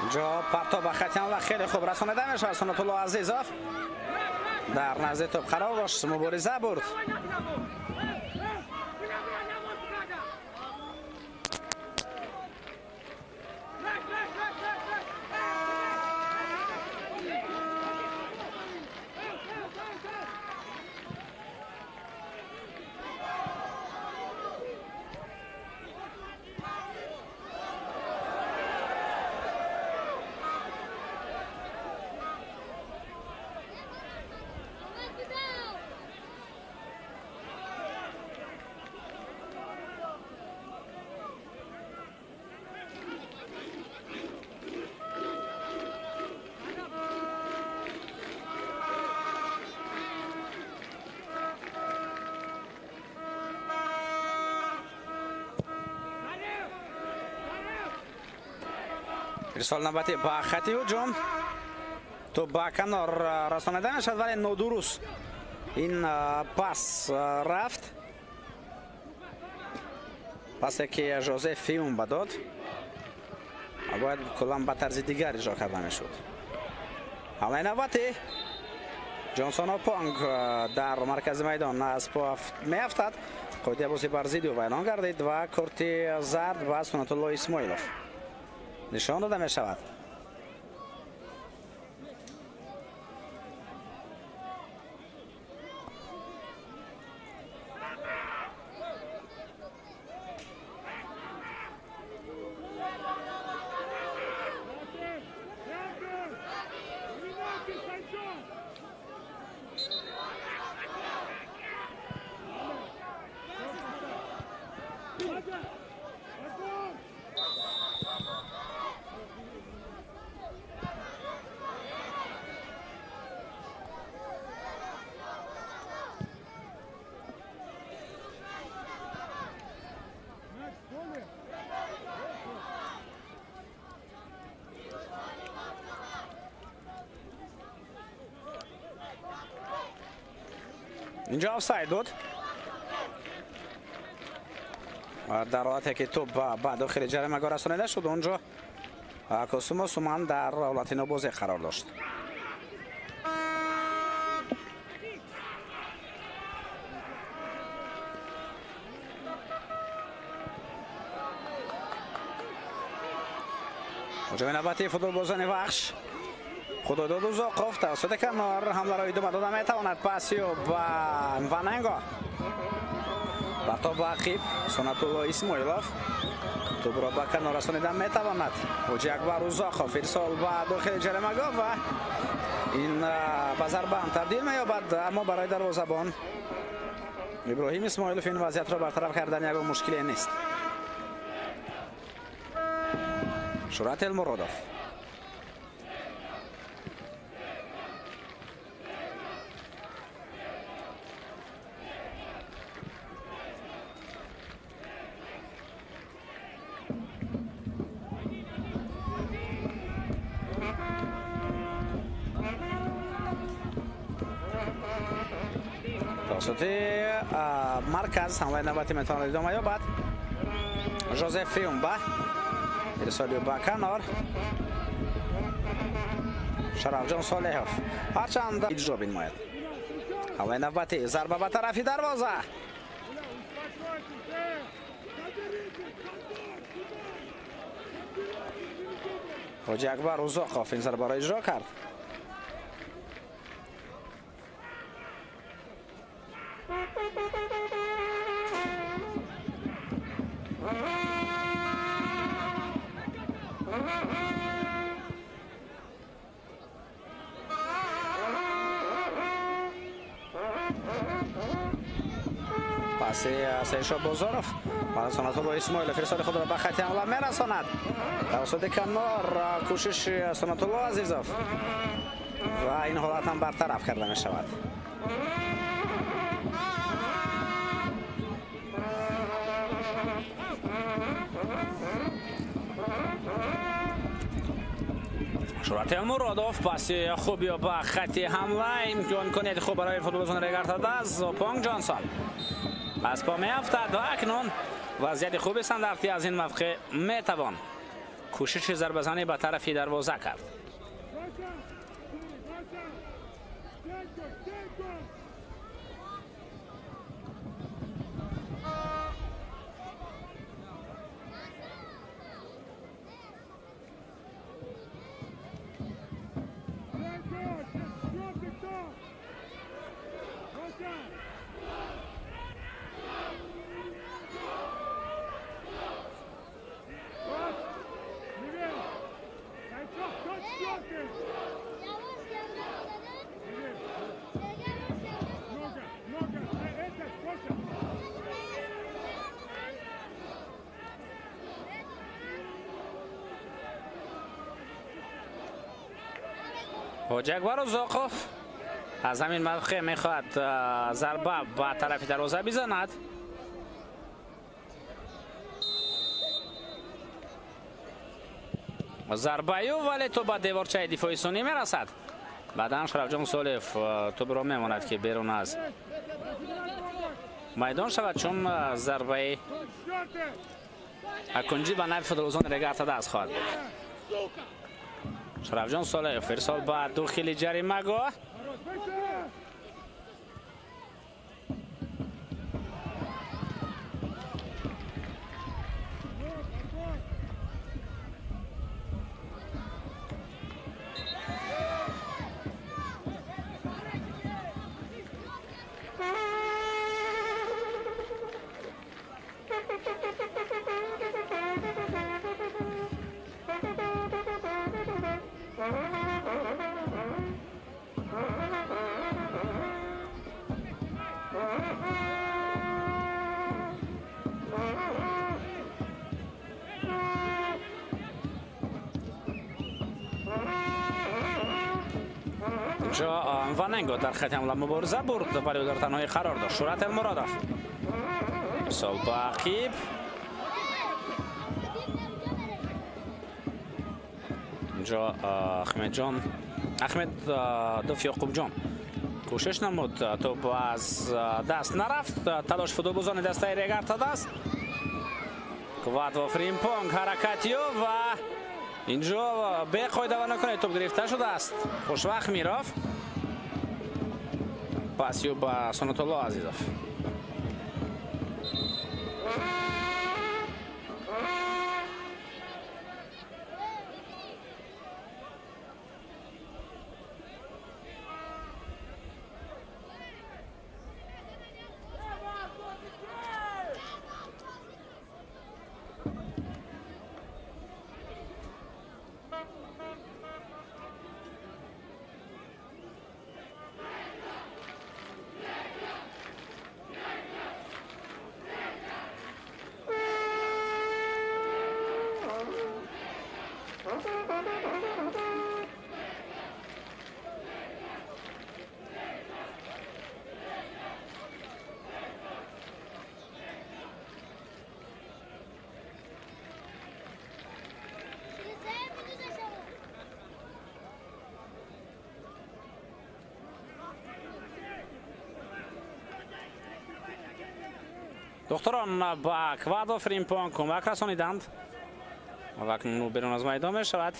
Инҷо партоб ба хати ҳамла хеле хуб расонида мешавад. Сунатулло Азизов дар назди тӯб қарор дошт, мубориза бурд. Ирсол навбатӣ ба хати ҳуҷум, тӯб ба канор расонида мешавад, вале нодуруст ин пас рафт. Пасе ки Жозеф Фиумба дод, бояд куллан ба тарзи дигар иҷро карда мешуд. Ҳамлаи навбатӣ, Ҷонсон Опонг дар маркази майдон аз по меафтад. Қоидаи бозӣ бар зидди ӯ вайрон гардид ва корти зард ба Сунатулло Исмоилов нишон дода мешавад. Инҷо офсайд буд. Дар ҳолате ки тӯб ба дохили ҷаримагоҳ расонида шуд, онҷо Косумо Суман дар ҳолати нобозӣ қарор дошт. Ҳуҷуми навбатии футболбозони Вахш. Худойдод Узоқов тавассути канор ҳамларо идома дода метавонад. Пасио ба Ваненго, партоб ба ақиб, Сунатулло Исмоилов тӯбро ба канор расонида метавонад. Ҳоҷи Акбар Узоқов ирсол ба дохили ҷаримагоҳ ва ин ба зарбаам табдил меёбад, аммо барои дарвозабон Иброҳим Исмоилов ин вазъиятро бартараф кардан ягон мушкиле нест. Шӯрат Элмуродов. Тавассути марказ ҳамлаи навбатӣ метавонад идома ёбад. Жозеф Фиумба ирсоли ба канор. Шарафҷон Солеҳов ҳарчанд иҷро бинмояд. Ҳамлаи навбатӣ, зарба ба тарафи дарвоза. Ҳоҷи Акбар Узоқов ин зарбаро иҷро кард. Паси Сейшо Бозоров ба Сунатулло Исмоилов ирсоли худро ба хати ҳамла мерасонад. Тавассути канор кӯшиши Сунатулло Азизов ва ин ҳолат ҳам бартараф карда мешавад. Шӯрат Элмуродов паси хуби ба хати ҳамла, имконияти хуб барои футболбозони Регар-ТадАЗ. Понг Ҷонсон аз по меафтад ва акнун вазъияти хуби стандартӣ аз ин мавқеъ метавон кӯшиши зарбазанӣ ба тарафи дарвоза кард. Ҳоҷи Акбар Узоқов аз ҳамин мавқеъ мехоҳад зарба ба тарафи дарвоза бизанад. зарбаи ӯ, вале тӯб ба деворчаи дифои сунӣ мерасад. Баъдан Шарафҷон Солиев тӯбро мемонад, ки берун аз майдон шавад, чун зарбаи акунҷӣ ба нафи футболбозони Регар ТадАЗ хоҳад буд. Шарафҷон Солиев ирсол ба дохили ҷаримагоҳ. Ваненго дар хати ҳамла мубориза бурд, вале ӯ дар танҳоӣ қарор дошт. Шӯрат Элмуродов ирсол ба ақиб. Инҷо Ахмедҷон Ахмедов Ёқубҷон кӯшиш намуд, тӯб аз даст нарафт. Талош футболбозони дастаи Регар ТадАЗ. Квадво Фримпонг ҳаракати ӯ ва инҷо беқоида ва нокунӣ тӯб гирифта шудааст. Хушвақт Миров пас ӯ ба Сонатулло Азизов. Духтарон ба Квадо Фримпон кӯмак расониданд ва акнун берун аз майдон мешавад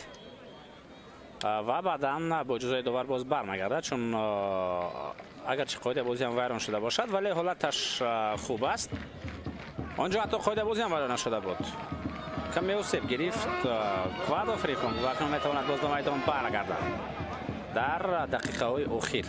ва баъдан бо ҷузои довар боз бармегардад, чун агарчи қоидаи бозиам вайрон шуда бошад, вале ҳолаташ хуб аст. Он ҷо ҳатто қоидаи бозиам вайрон нашуда буд. Каме осеб гирифт Квадо Фримпон ва акнун метавонад боз ба майдон баргардад дар дақиқаҳои охир.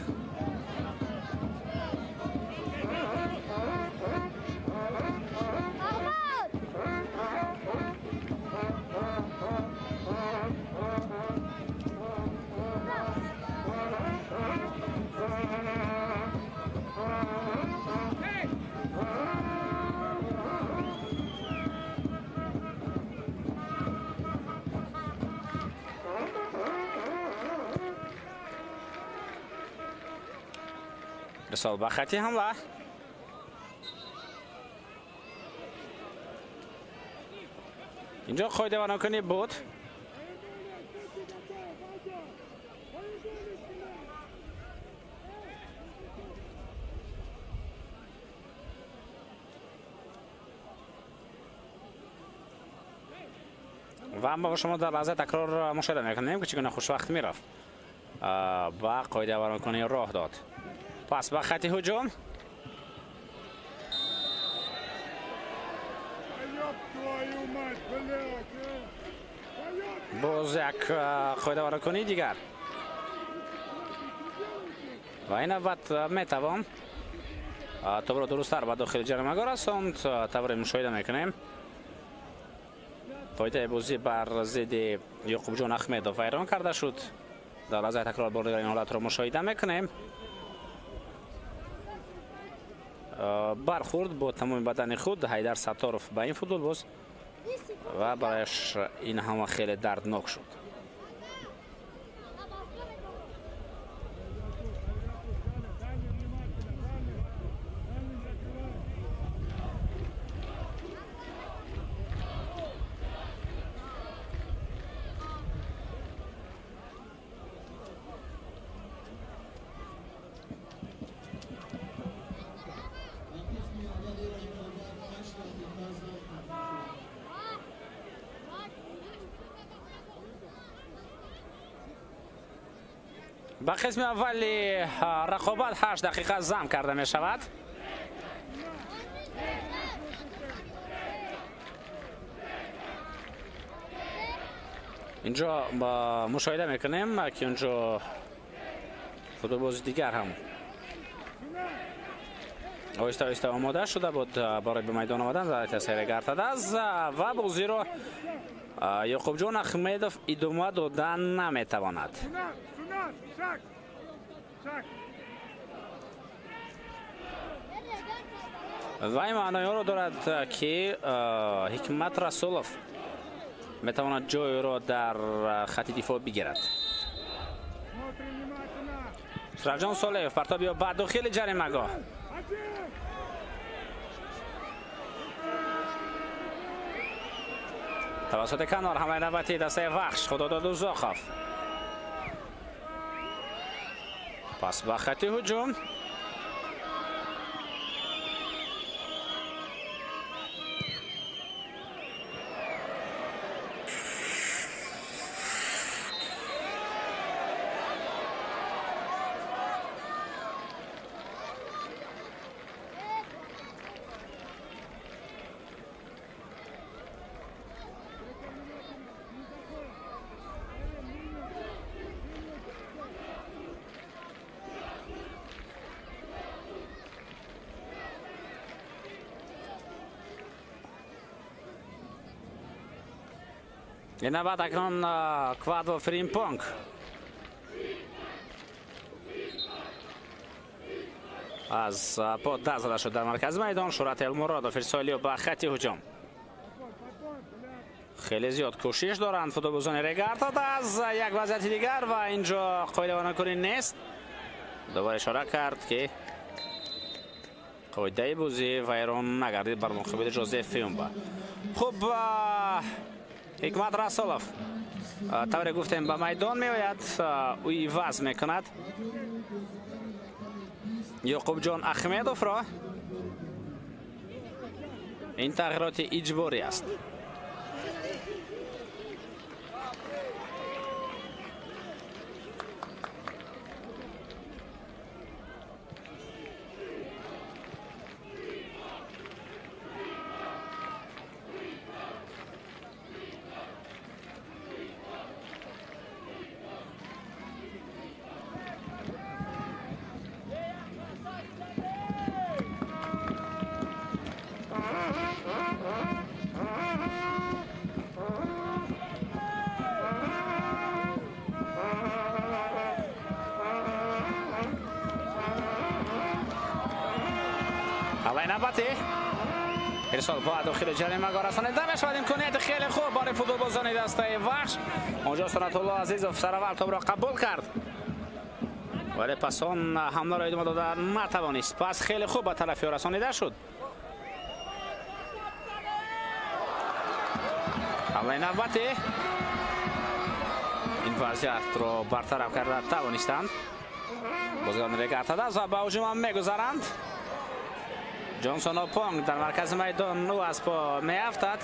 Ирсол ба хати ҳамла. Инҷо қоида ва нокунӣ буд. Ва мо шумо дар лаҳзаи такрор мушоҳида мекунем, ки чӣ гуна хушвақт мерафт ба қоида ва нокунӣ роҳ дод. Пас ба хати ҳуҷум. Боз як қоидавайронкунии дигар. Ва ин навбат метавон тӯбро дурусттар ба дохили ҷаримагоҳ расонд. Тавре мушоҳида мекунем, қоидаи бозӣ бар зидди Ёқубҷон Ахмедов вайрон карда шуд. Дар лаҳзаи такрор бори дигар ин ҳолатро мушоҳида мекунем. Бархӯрд бо тамоми бадани худ Ҳайдар Сатторов ба ин футболбоз ва барояш ин ҳама хеле дарднок шуд. Ба қисми аввали рақобат 8 дақиқа зам карда мешавад. Инҷо мушоҳида мекунем, ки онҷо футболбози дигар ҳам оҳиста оҳиста омода шуда буд барои ба майдон омадан дар тасири Гартадаз ва бозиро Ёқубҷон Ахмедов идома дода наметавонад. Ва ин маънои онро дорад, ки Ҳикмат Расулов метавонад ҷойро дар хати дифоъ бигирад. Сироҷон Солеев партоби ба дохили ҷаримагоҳ. Тавассути канор ҳамлаи навбатии дастаи Вахш, Худодод Узоқов. Пас ба хати ҳуҷум. Ин навбат акнун Квадво Фримпонг. Аз по даст зада шуд дар маркази майдон. Шӯҳрат Элмуродов ирсолиё ба хати ҳуҷум. Хеле зиёд кӯшиш доранд футболбозони Регартадаз. Як вазъияти дигар ва инҷо қоидавайронкунӣ нест. Дубора ишора кард, ки қоидаи бозӣ вайрон нагардид бар муқобили Жозеф Фиумба. Хуб, Ҳикмат Расулов тавре гуфтем ба майдон меояд, ӯ иваз мекунад Ёқубҷон Ахмедовро. Ин тағйироти иҷборӣ аст. ارسال با داخل جریمه رسانیده میشود. امکانیت خیلی خوب برای فوتبالبازان دسته وحش. آنجا سنت الله عزیزов سر اول توپ را قبول کرد، ولی پس آن حمله را ادامه داده نتوانست. پس خیلی خوب به طرف رسانیده شد. حمله نوبتی این وضعیت را برطرف کرده توانستند. بازیکنان رگارتاداز و به هجوم هم میگذرند. جانسون اوپونگ در مرکز میدان او از پا میافتد.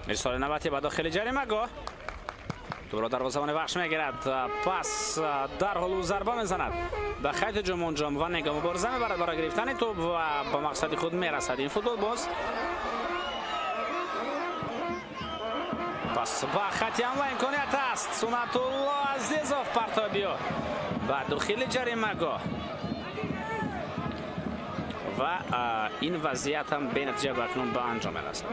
ارسال نوبتی به داخل جریمه‌گاه، توپ را دروازه‌بان وحش میگیرد. پس در حال ضربه میزند به خط هجوم انجام و نگاه مبارزه میبرد برای گرفتن توپ و به مقصد خود میرسد این فوتبال باز. پس به خط حمله امکانیت است. سنت الله عزیزов پرتابیو به داخل جریمه‌گاه و این وضعیت هم به نتیجه به اکنون به انجام میرسد.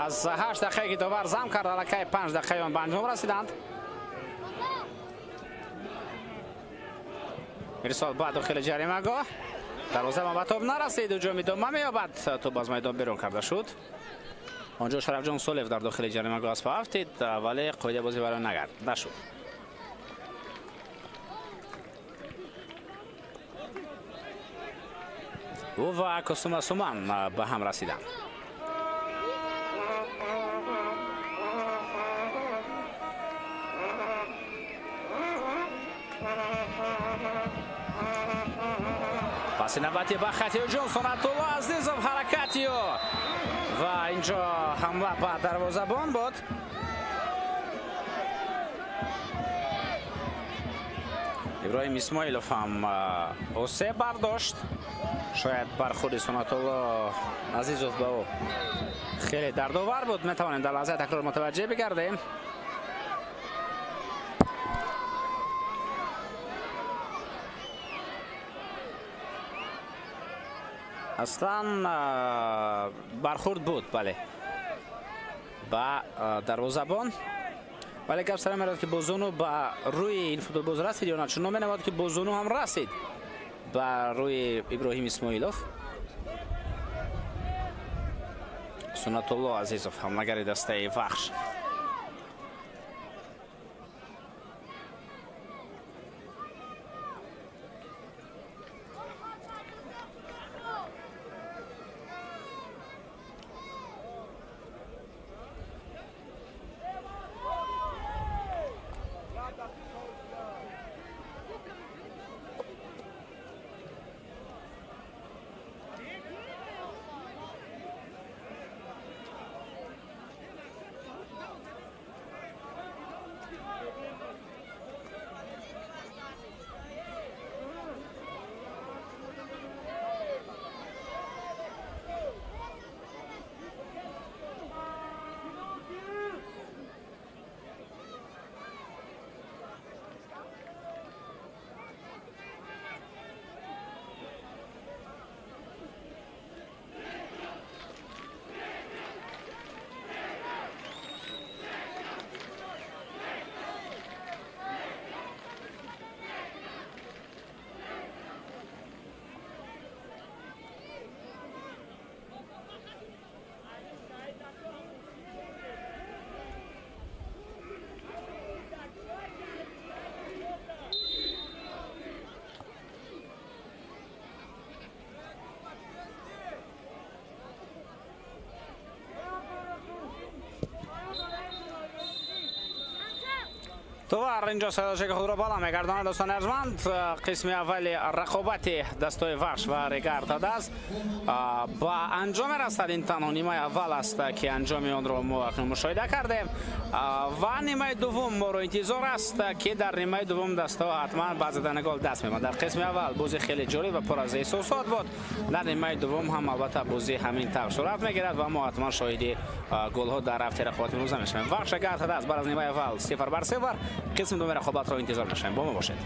Аз 8 дақиқае ки довар зам кард, аллакай 5 дақиқаи он ба анҷом расиданд. Ирсол ба дохили ҷаримагоҳ. Дарвозабон ба тоб нарасид, ҳуҷум идома меёбад. Тоб аз майдон берун карда шуд. Онҷо Шарафҷон Солев дар дохили ҷаримагоҳ аз афтид, вале қоидаи бозӣ вайрон нашуд. Ӯ ва Косума Суман ба ҳам расиданд. Паси навбати ба хати ҳуҷум Сунатулло Азизов, ҳаракати ӯ ва инҷо ҳамла ба дарвозабон буд. Иброҳим Исмоилов ҳам осеб бардошт. Шояд бархӯрди Сунатулло Азизов ба ӯ хеле дардовар буд. Метавонем дар лаҳзаи такрор мутаваҷҷеҳ бигардем. Аслан бархӯрд буд, бале, ба дарвозабон, вале гап сара меравад ки бозуну ба рӯи ин футболбоз расид ё на, чун менамояд ки бозуну ҳам расид ба рӯи Иброҳим Исмоилов. Сунатулло Азизов, ҳамлагари дастаи Вахш. Довар инҷо садошаки худро бала мегардонад. Дӯстони арҷманд, қисми аввали рақобати дастҳои Вахш ва Регар Тадаз ба анҷом мерасад. Ин танҳо нимаи аввал аст ки анҷоми онро мо акнун мушоҳида кардем ва нимаи дуввум моро интизор аст ки дар нимаи дуввум дастҳо ҳатман ба задани гол даст мемонад. Дар қисми аввал бозӣ хеле ҷолиб ва пур аз эҳсосот буд. Дар нимаи дуввум ҳам албатта бозӣ ҳамин тавр сурат мегирад ва мо ҳатман шоҳиди голҳо дар рафти рақобати имрӯза мешавем. Вахш Регар Тадаз баъд аз нимаи аввал 0-0, қисми дуюми рақобатро интизор мешавем. Бо мо бошед.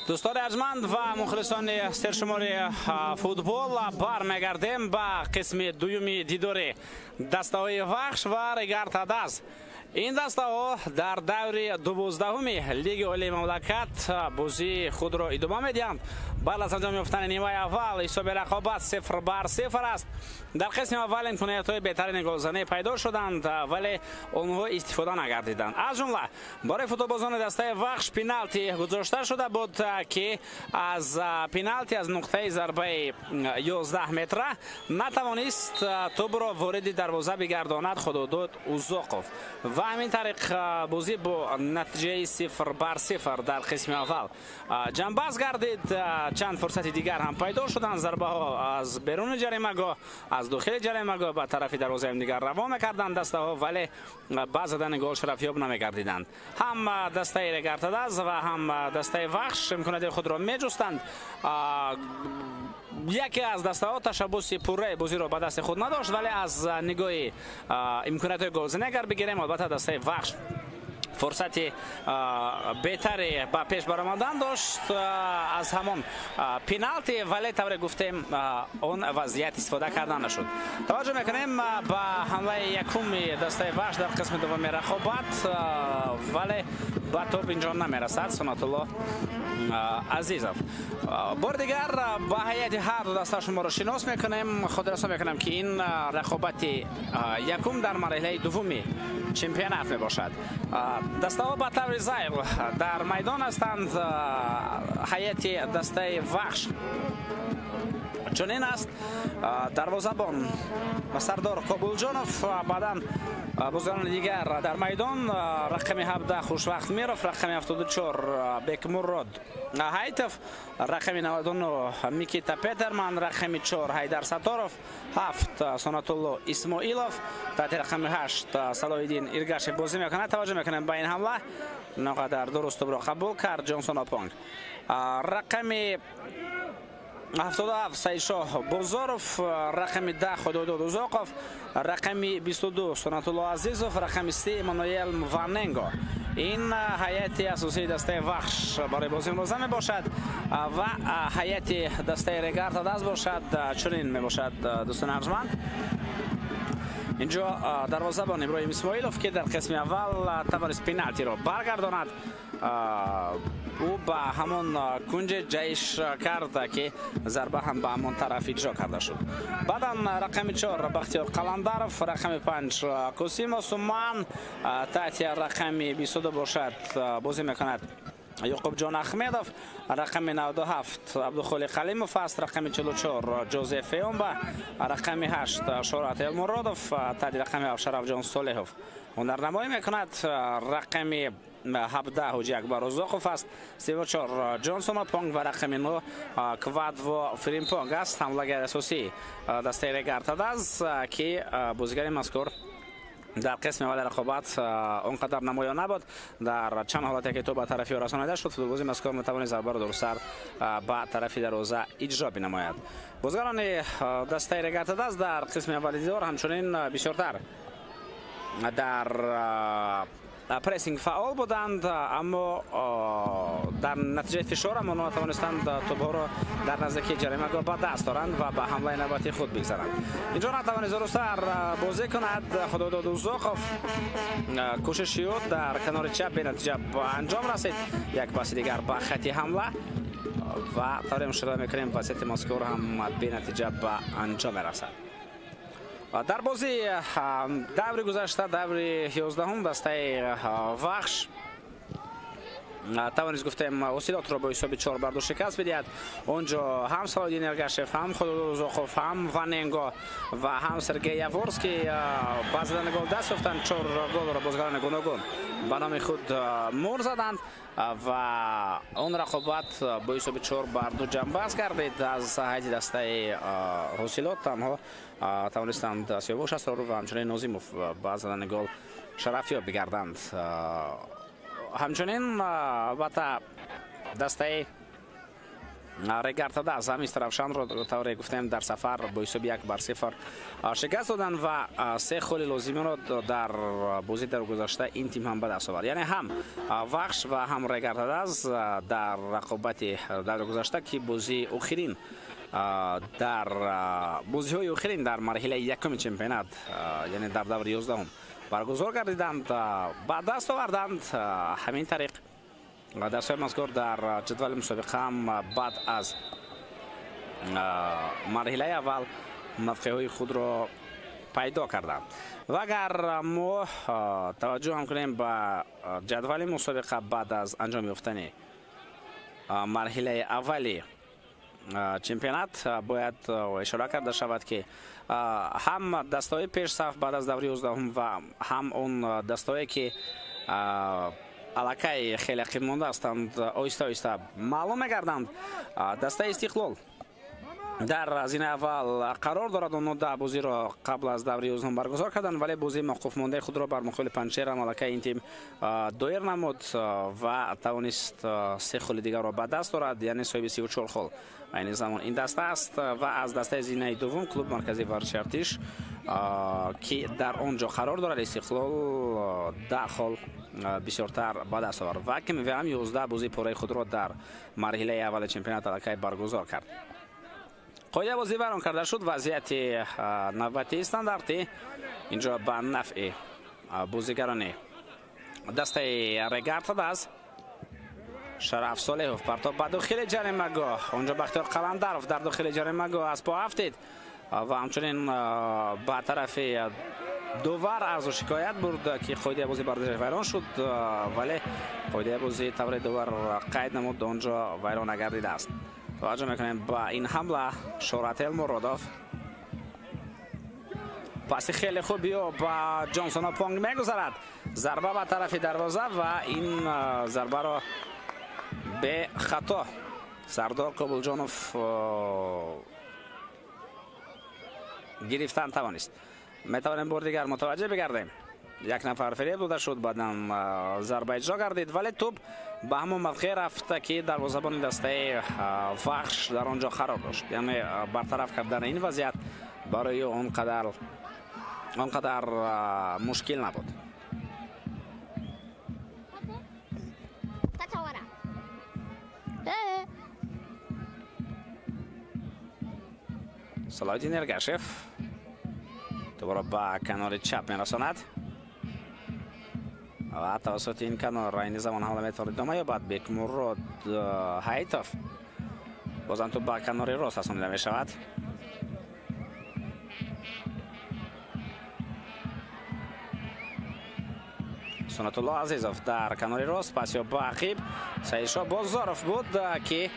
دوستان ارجمند و مخلصان سرشمار فوتبال، برمیگردیم به قسم دوم دیدار دسته های وخش و رگارتاداز. این دسته ها در دور 12 لیگ عالی مملکت بازی خود را ادامه میدهند. بعد از انجام یافتن نیمه اول حساب رقابت 0-0 است. در قسم اول امکانیت های بهترین گلزنی پیدا شدند ولی آنها استفاده نگردیدند. از جمله برای فوتبالبازان دسته وخش پنالتی گذاشته شده بود که از پنالتی از نقطه ضربه 11 متره نتوانست توپ را وارد دروازه بگرداند خداداد اوزاقов و همین طریق بازی با نتیجه 0-0 در قسم اول جنباز گردید. چند فرصت دیگر هم پیدا شدند. ضربه ها از بیرون جریمه‌گاه، از داخل جریمه‌گاه به طرف دروازه هم دیگر روان می‌کردند دسته ها، ولی با زدن گل شرفیاب نمی‌گردیدند. هم دسته رگارتاداز و هم دسته وخش امکانات خود را می‌جستند. یکی از دسته ها تشبث پوره بازی را به دست خود نداشت، ولی از نگاه امکانات گلزنی اگر بگیریم البته دسته وخش فرصت بهتری به پیش برآمدن داشت از همان پنالتی، ولی طور گفتیم اون وضعیت استفاده کردن نشد. توجه میکنیم به حمله یکم دسته وخش در قسم دوم رقابت، ولی به توپ اینجا نمیرسد سنت الله عزیزов. بار دیگر با هیئت هر دو دسته شما را شناس میکنیم. خود میکنم که این رقابت یکم در مرحله دوم چمپیونات می باشد. دسته ها به طور زیل در میدان هستند. هیئت دسته وخش چنین است: دروازه‌بان سردار قابلجانов، بعدا بازیکنان دیگر در میدان رقم 17 خوشوقت میروف، رقم 74 بکمراد هایتف، رقم 99 میکیتا پترمن، رقم 4 حیدر ستارов، 7 سنت الله اسماعیلов، تحت رقم 8 صلاحالدین ایرگاشев بازی میکنه. توجه میکنیم به این حمله، نقدر درست را قبول کرد جانسون آپانگ. رقم 77 سیدشاه بازاروف، رقم 10 خداداد اوزاقов، رقم 22 سنت الله عزیزов، رقم 3 امانوئل واننگو. این هیئت اساسی دسته وخش برای بازی امروزه می باشد و هیئت دسته رگارتاداز باشد چنین می باشد. دوستان ارجمند، اینجا دروازه‌بان ابراهیم اسماعیلов که در قسم اول توانست پنالتی را برگرداند، او به همان کنج جیش کرد که ضربه هم به همان طرف اجرا کرده شد. بعدا رقم 4 بختیار قلندرов، رقم 5 قاسیم سومان، تحت رقم 22 باشد بازی میکند یعقوب جان احمدов، رقم 97 عبدالخالق خلیمов است، رقم 44 جوزف ایومبا، رقم 8 شورات المرادов، تحت رقم 7 شرف جان صالحов هنرنمایی میکند، رقم 17 حاجی اکبر رزاقов است، 34 جانسون پونگ و رقم 9 کوادو فریمپونگ است. حمله‌گر اساسی دسته رگارتاداز که بازیگر مذکور در قسم اول رقابت اونقدر نمایان نبود. در چند حالتی که تو به طرفی رسانیده شد، فوتبالباز مذکور میتوانست ضربه را درست‌تر به طرف دروازه اجرا بنماید. بازیگران دسته رگارتاداز در قسم اول دیدار همچنین بسیارتر در pressing فعال بودند، اما در نتیجه فشار هم آنها توانستند توپ‌ها را در نزدیکی جریمه‌گاه به دست دارند و به حمله نوبتی خود بگذرند. اینجا نتوانست درست‌تر بازی کند خداداد اوزاقов، کوشش او در کنار چپ به نتیجه به انجام رسید. یک پاس دیگر به خط حمله و طوری مشاهده میکنیم وضعیت مذکور هم به نتیجه به انجام رسد. در بازی دور گذشته، دور 11 دسته وخش توانست گفتیم وسیلات را با حساب 4-2 شکست بدهد. اونجا هم صلاحالدین ارگشف، هم خداداد اوزاقов، هم واننگو و هم سرگئی یاورسکی با زدن گل دست یافتند. 4 گل را بازیگران گوناگون به نام خود مور زدند و اون رقابت با حساب 4-2 جنباز کردید. از هیئت دسته حاصلات تنها توانستند سیاوش اسرارو و همچنین نازیموف با زدن گل Шарафёб бигарданд. Ҳамчунин албатта дастаи Регар-ТадАЗ ҳам Истаравшанро тавре гуфтем дар сафар бо ҳисоби 1-0 шикаст доданд ва 3 холи лозимиро дар бозӣ дар гузашта ин тим ҳам ба даст овард. Яъне ҳам Вахш ва ҳам Регар-ТадАЗ дар рақобати даври гузашта, ки бозии охирин дар бозиҳои охирин дар марҳилаи якуми чемпионат, яъне дар даври 11 баргузор гардиданд, ба даст оварданд. Ҳамин тариқ дастҳои мазкур дар ҷадвали мусобиқа ҳам баъд аз марҳилаи аввал мавқеъҳои худро пайдо карданд. Ва агар мо таваҷҷӯҳ ҳам кунем ба ҷадвали мусобиқа баъд аз анҷом ёфтани марҳилаи аввали чемпионат, бояд ишора карда шавад, ки ҳам дастаҳои пешсаф баъд аз даври 11 ва ҳам он дастаҳое, ки аллакай хеле ақиб монда ҳастанд, оҳиста оҳиста маълум мегарданд. Дастаи Истиқлол дар зинаи аввал қарор дорад. Онҳо 10 бозиро қабл аз даври 11 баргузор карданд, вале бозии мавқуфмондаи худро бар муқобили Панҷшер ҳам аллакай ин тим доир намуд ва тавонист 3 холи дигарро ба даст орад, яъне соҳиби 34 хол айни замон ин даста аст. Ва аз дастаи зинаи дуввум клуб марказии варзиши Артиш, ки дар он ҷо қарор дорад, Истиқлол 10 хол бисёртар ба даст овард ва КМВ ҳам 11 бозии пурраи худро дар марҳилаи аввали чемпионат аллакай баргузор кард. Қоидаи бозӣ вайрон карда шуд. Вазъияти навбатии стандартӣ инҷо ба нафъи бозигарони дастаи Регар-ТадАЗ. Шараф Солеҳов партоб ба дохили ҷаримагоҳ. Онҷо Бахтиёр Қаландаров дар дохили ҷаримагоҳ аз по афтид ва ҳамчунин ба тарафи довар арзу шикоят бурд, ки қоидаи бозӣ бар вайрон шуд, вале қоидаи бозӣ тавре довар қайд намуд, он ҷо вайрон нагардидааст. Таваҷҷӯҳ мекунем ба ин ҳамла. Шӯҳрат Элмуродов паси хеле хуби ӯ ба Ҷонсон Опонг мегузарад. Зарба ба тарафи дарвоза ва ин зарбаро бехато Сардор Қобулҷонов гирифтан тавонист. Метавонем бори дигар мутаваҷҷеҳ бигардем. Як нафар фиреб дода шуд, баъдан зарба иҷро гардид, вале тӯб ба ҳамон мавқеъ рафта, ки дарвозабони дастаи Вахш дар он ҷо қарор дошт. Яъне бартараф кардани ин вазъият барои он қадар мушкил набуд. Салоҳиддин Эргашев дубора ба канори чап мерасонад ва тавассути ин канор айни замон ҳамла метавонад идома ёбад. Бекмурод Ҳайтов бозам тӯб ба канори рост расонида мешавад. Сунатулло Азизов дар канори рост, пас ё ба ақиб Саидшоҳ Бозоров буд, ки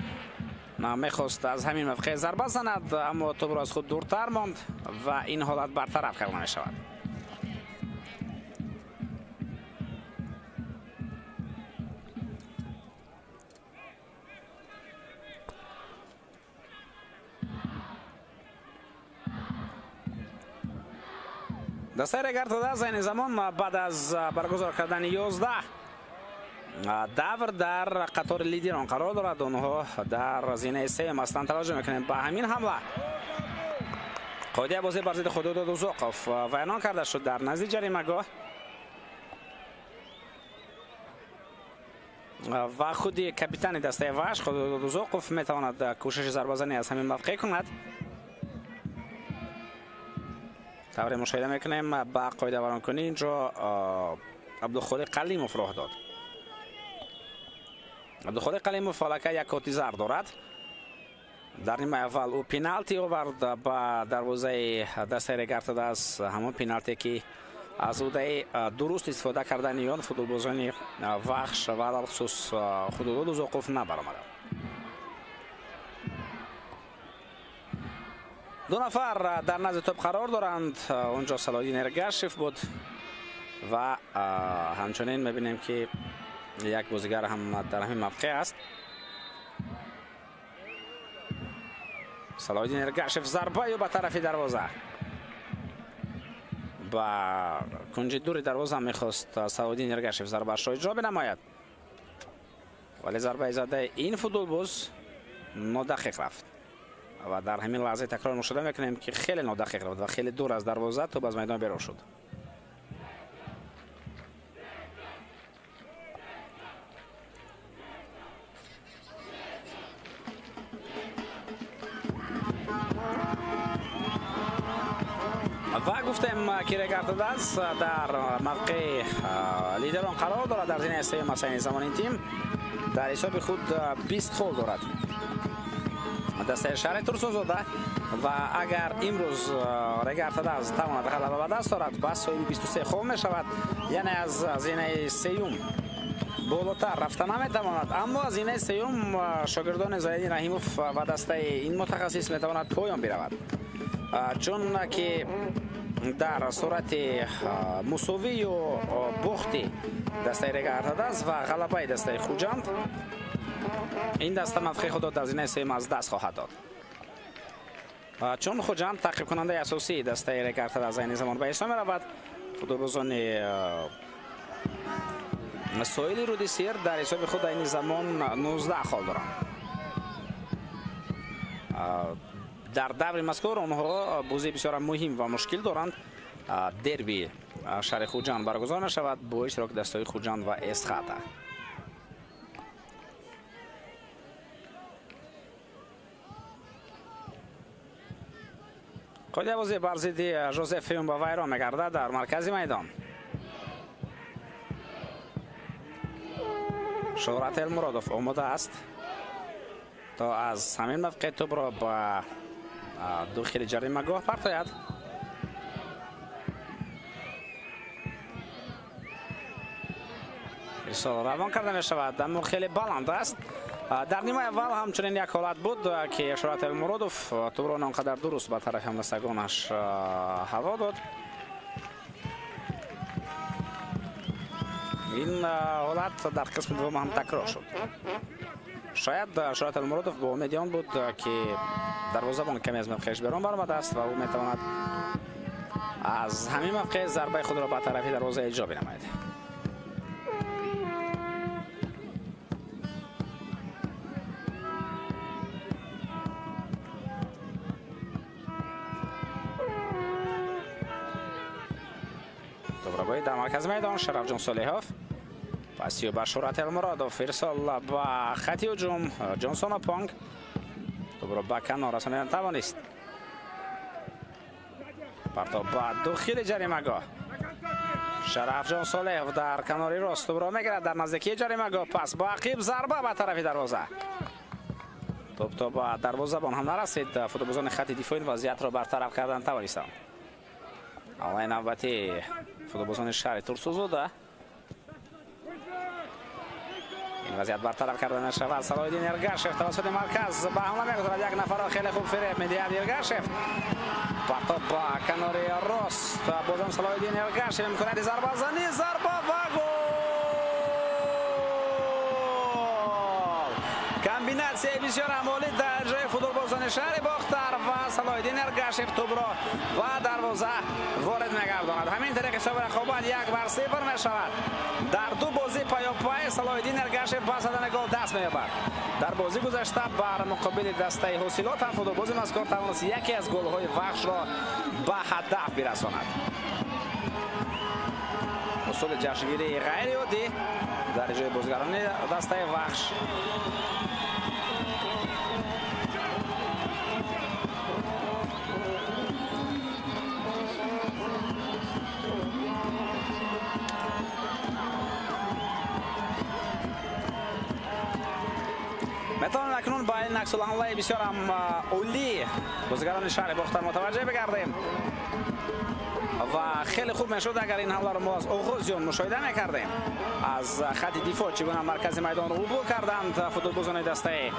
мехост аз ҳамин мавқеъ зарба занад, аммо тӯбро аз худ дуртар монд ва ин ҳолат бартараф карда мешавад. Дастаи Регар-ТадАЗ айни замон баъд аз баргузор кардани 11 давр дар қатори лидерон қарор дорад. Онҳо дар зинаи сеюм ҳастанд. Таваҷҷӯҳ мекунем ба ҳамин ҳамла. Қоидаи бозӣ бар зидди Худодод Узоқов вайрон карда шуд дар назди ҷаримагоҳ ва худи капитани дастаи Вахш Худодод Узоқов метавонад кӯшиши зарбазанӣ аз ҳамин мавқеъ кунад. Тавре мушоҳида мекунем ба қоидавайронкунӣ инҷо Абдухолиқ Қалимов роҳ дод. Абдухолиқ Қалимов аллакай як коти зард дорад. Дар нимаи аввал ӯ пеналти овард ба дарвозаи дастаи Регар-ТадАЗ, ҳамон пеналте ки аз ӯдаи дуруст истифода кардани он футболбозони Вахш ва алалхусус Худодод Узоқов набаромаданд. Ду нафар дар назди тӯб қарор доранд. Он ҷо Салоҳиддин Эргашев буд ва ҳамчунин мебинем, ки як бозигар ҳам дар ҳамин мавқеъ аст. Салоҳиддин Эргашев зарба ё ба тарафи дарвоза. Ба кунҷи дури дарвоза мехост Салоҳиддин Эргашев зарбаашро иҷро бинамояд, вале зарбаи задаи ин футболбоз нодақиқ рафт ва дар ҳамин лаҳзаи такрор мушоҳида мекунем, ки хеле нодақиқ рафт ва хеле дур аз дарвоза тӯб аз майдон берун шуд. Ва гуфтем, ки Регар-ТадАЗ дар мавқеи лидерон қарор дорад. Дар зинаи сеюм аст айни замон ин тим, дар ҳисоби худ 20 хол дорад дастаи шаҳри Турсунзода. Ва агар имрӯз Регар-ТадАЗ тавонад ғалаба ба даст орад, пас соҳиби 23 хол мешавад, яъне аз зинаи сеюм болотар рафта наметавонад. Аммо аз зинаи сеюм шогирдони Зайдин Раҳимов ва дастаи ин мутахассис метавонад поён биравад, чун ки дар сурати мусовӣ ё бохти дастаи Регар-ТадАЗ ва ғалабаи дастаи Хуҷанд ин даста мавқеи худро дар зинаи сеюм аз даст хоҳад дод, чун Хуҷанд таъқибкунандаи асосии дастаи Регар-ТадАЗ айни замон ба ҳисоб меравад. Футболбозони соҳили руди Сир дар ҳисоби худ айни замон 19 хол доранд. Дар даври мазкур онҳо бозии бисёр муҳим ва мушкил доранд. Дерби шаҳри Хуҷанд баргузор мешавад бо иштироки дастаҳои Хуҷанд ва Эсхата. Қоидаи бозӣ бар зидди Жозеф Фиюмба вайрон мегардад дар маркази майдон. Шӯҳрат Элмуродов омода аст то аз ҳамин мавқеъ тӯбро ба дохили ҷаримагоҳ партояд. Ирсол равон карда мешавад, аммо хеле баланд аст. Дар нимаи аввал ҳамчунин як ҳолат буд, ки Шӯҳрат Элмуродов тӯбро он қадар дуруст ба тарафи ҳамдастагонаш ҳаво дод. Ин ҳолат дар қисми дуввум ҳам такрор шуд. Шояд Шӯҳрат Элмуродов бо умеди он буд, ки дарвозабон каме аз мавқеаш берун баромадааст ва ӯ метавонад аз ҳамин мавқеъ зарбаи худро ба тарафи дарвоза иҷро бинамояд. Тӯбрабоӣ дар маркази майдон Шарафҷон Солиҳов, пасиё ба Шӯҳрат Элмуродов, ирсол ба хати ҳуҷум Ҷонсон Опонг, тӯбро ба канор расонидан тавонист. Партоб ба дохили ҷаримагоҳ. Шарафҷон Солиҳов дар канори рост тӯбро мегирад дар наздикии ҷаримагоҳ, пас бо ақиб зарба ба тарафи дарвоза. Тӯб то ба дарвозабон ҳам нарасид. Футболбозони хати дифоъ ин вазъиятро бартараф кардан тавонистанд. Ҳамлаи навбатии футболбозони шаҳри Турсунзода. Ин вазъият бартараф карда мешавад. Салоҳиддин Эргашев тавассути марказ ба ҳамла мегузарад. Як нафарро хеле хуб фиреб медиҳад Эргашев. Партоб ба канори рост. Бозам Салоҳиддин Эргашев имконияти зарбазанӣ, зарба ва гол! Комбинатсияи бисёр амолӣ дар ҷои футболбозони шаҳри Бохтар ва Салоҳиддин Эргашев тӯбро ба дарвоза ворид мегардонад. Ҳамин тариқ ҳисоби рақобат 1-0 мешавад. Дар ду бозӣ паёпай Салоҳиддин Эргашев ба задани гол даст меёбад. Дар бозӣ гузашта бар муқобили дастаи Ҳосилот ҳам футболбози мазкур тавонист яке аз голҳои Вахшро ба ҳадаф бирасонад. Усули ҷашнгирии ғайриоддӣ дар ҷои бозигарони дастаи Вахш. Метавонем акнун ба ин аксулҳамлаи бисёрам олӣ бозигарони шаҳри Бохтар мутаваҷҷеҳ бигардем ва хеле хуб мешуд агар ин ҳамларо мо аз оғози он мушоҳида мекардем. Аз хати дифоъ чӣ гуна маркази майдонро убур карданд футболбозони дастаи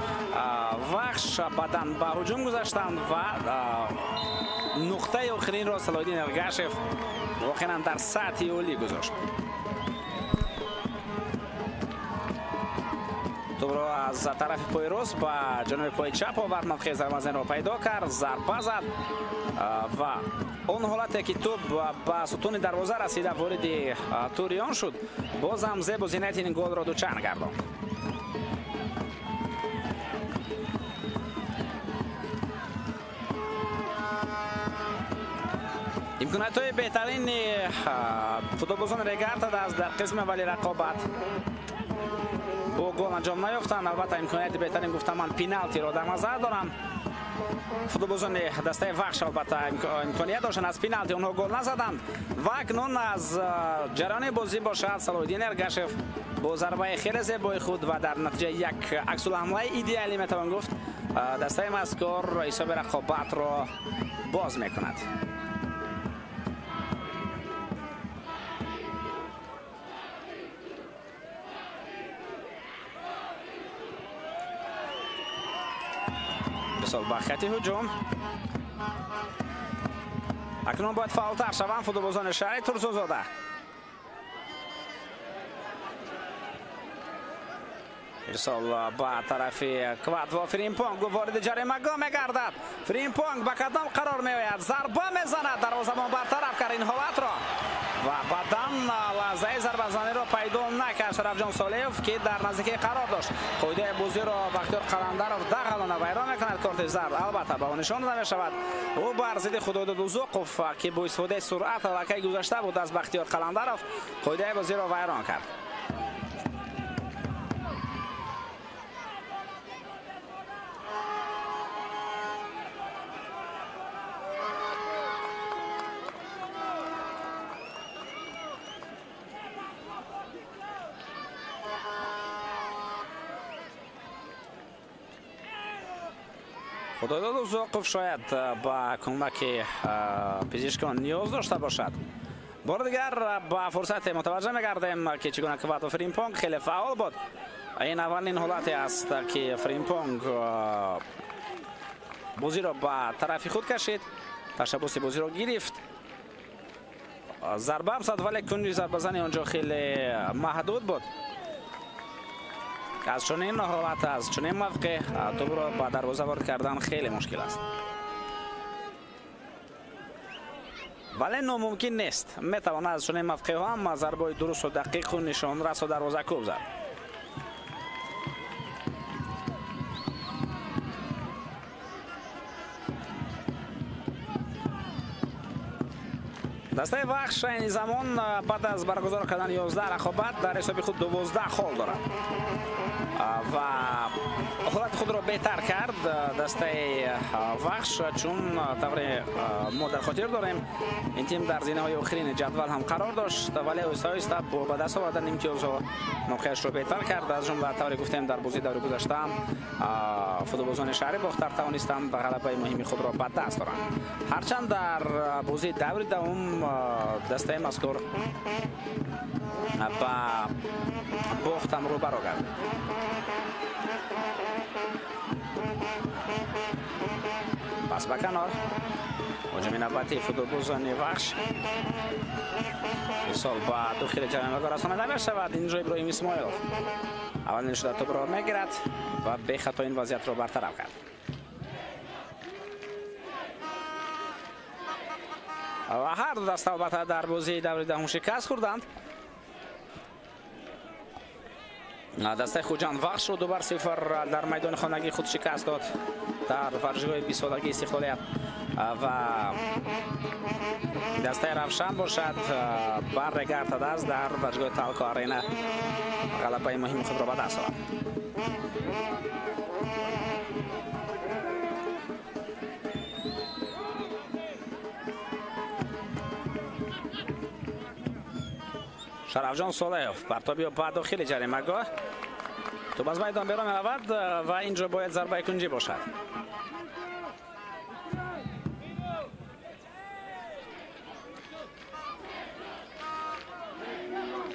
Вахш, баъдан ба ҳуҷум гузаштанд ва нуқтаи охиринро Салоҳиддин Эргашев воқеан дар сатҳи олӣ гузошт. Тӯбро аз тарафи пои рост ба ҷониби пои чап овард, мавқеи зарбазанро пайдо кард, зарба зад ва он ҳолате ки тӯб ба сутуни дарвоза расида вориди тури он шуд, боз ҳам зебу зинати ин голро дучанд гардонд. Имкониятҳои беҳтарини футболбозони Регар-ТадАЗ дар қисми аввали рақобат бо гол анҷом наёфтанд. Албатта, имконияти беҳтарин гуфтам ман пеналтиро дар назар дорам. Футболбозони дастаи Вахш албатта имконият доштанд, аз пеналти онҳо гол назаданд ва акнун аз ҷараёни бозӣ бошад, Салоҳиддин Эргашев бо зарбаи хеле зебои худ ва дар натиҷаи як аксулҳамлаи идеалӣ метавон гуфт, дастаи мазкур ҳисоби рақобатро боз мекунад. Ирсол ба хати ҳуҷум. Акнун бояд фаъолтар шаванд футболбозони шаҳри Турсунзода. Ирсол ба тарафи Квадво Фримпонг вориди ҷаримагоҳ мегардад. Фримпонг ба кадом қарор меояд? Зарба мезанад, дарвозабон бартараф кард ин ҳолатро ва баъдан лаҳзаи зарбазаниро пайдо накард Шарафҷон Солеев, ки дар наздикӣ қарор дошт. Қоидаи бозиро Бахтиёр Қаландаров дағалона вайрон мекунад. Корти зард албатта ба ӯ нишон дода мешавад. Ӯ бар зидди Худойдод Узуқов, ки бо истифодаи суръат аллакай гузашта буд аз Бахтиёр Қаландаров, қоидаи бозиро вайрон кард. Худойдод Узуқов шояд ба кӯмаки пизишкон ниёз дошта бошад. Бори дигар ба фурсате мутаваҷҷӯҳ мегардем, ки чӣ гуна Квадво Фримпонг хеле фаъол буд. Ин аввалин ҳолате аст, ки Фримпонг бозиро ба тарафи худ кашид, ташаббуси бозиро гирифт, зарба ҳам зад, вале кунҷи зарбазани он ҷо хеле маҳдуд буд. Аз чунин ҳолат, аз чунин мавқеъ тӯбро ба дарвоза ворид кардан хеле мушкил аст, вале номумкин нест. Метавонад аз чунин мавқеъҳо ҳам зарбаҳои дурусту дақиқу нишонрасу дарвозакӯб зад. Дастаи Вахш айни замон баъд аз баргузор кардани 11 рақобат дар ҳисоби худ 12 хол дорад ва ҳолати худро беҳтар кард дастаи Вахш, чун тавре мо дар хотир дорем, ин тим дар зинаҳои охирини ҷадвал ҳам қарор дошт, вале оҳиста оҳиста бо ба даст овардани имтиёзҳо мавқеашро беҳтар кард. Аз ҷумла, тавре гуфтем, дар бозии даври гузашта ҳам футболбозони шаҳри Бохтар тавонистанд ғалабаи муҳими худро ба даст оранд. Ҳарчанд дар бозии даври давум дастаи мазкур ба бохтам рӯбаро гардид. Пас ба канор ҳуҷуми навбатии футболбозони Вахш. Ирсол ба дохили ҷаримагоҳ расонида мешавад. Инҷо Иброҳим Исмоилов аввалин шуда тӯбро мегирад ва бехато ин вазъиятро бартараф кард. Ва ҳар ду даста албатта дар бозии даври даҳум шикаст хӯрданд. Дастаи Хуҷанд Вахшро 2-0 дар майдони хонагии худ шикаст дод дар варзишгоҳи бистсолагии Истиқлолият ва дастаи Равшан бошад бар Регар-ТадАЗ дар варзишгоҳи Талко Арена ғалабаи муҳими худро ба даст овард. Шарафҷон Солеев партобиё ба дохили ҷаримагоҳ, тӯб аз майдон берун меравад ва инҷо бояд зарбаи кунҷӣ бошад.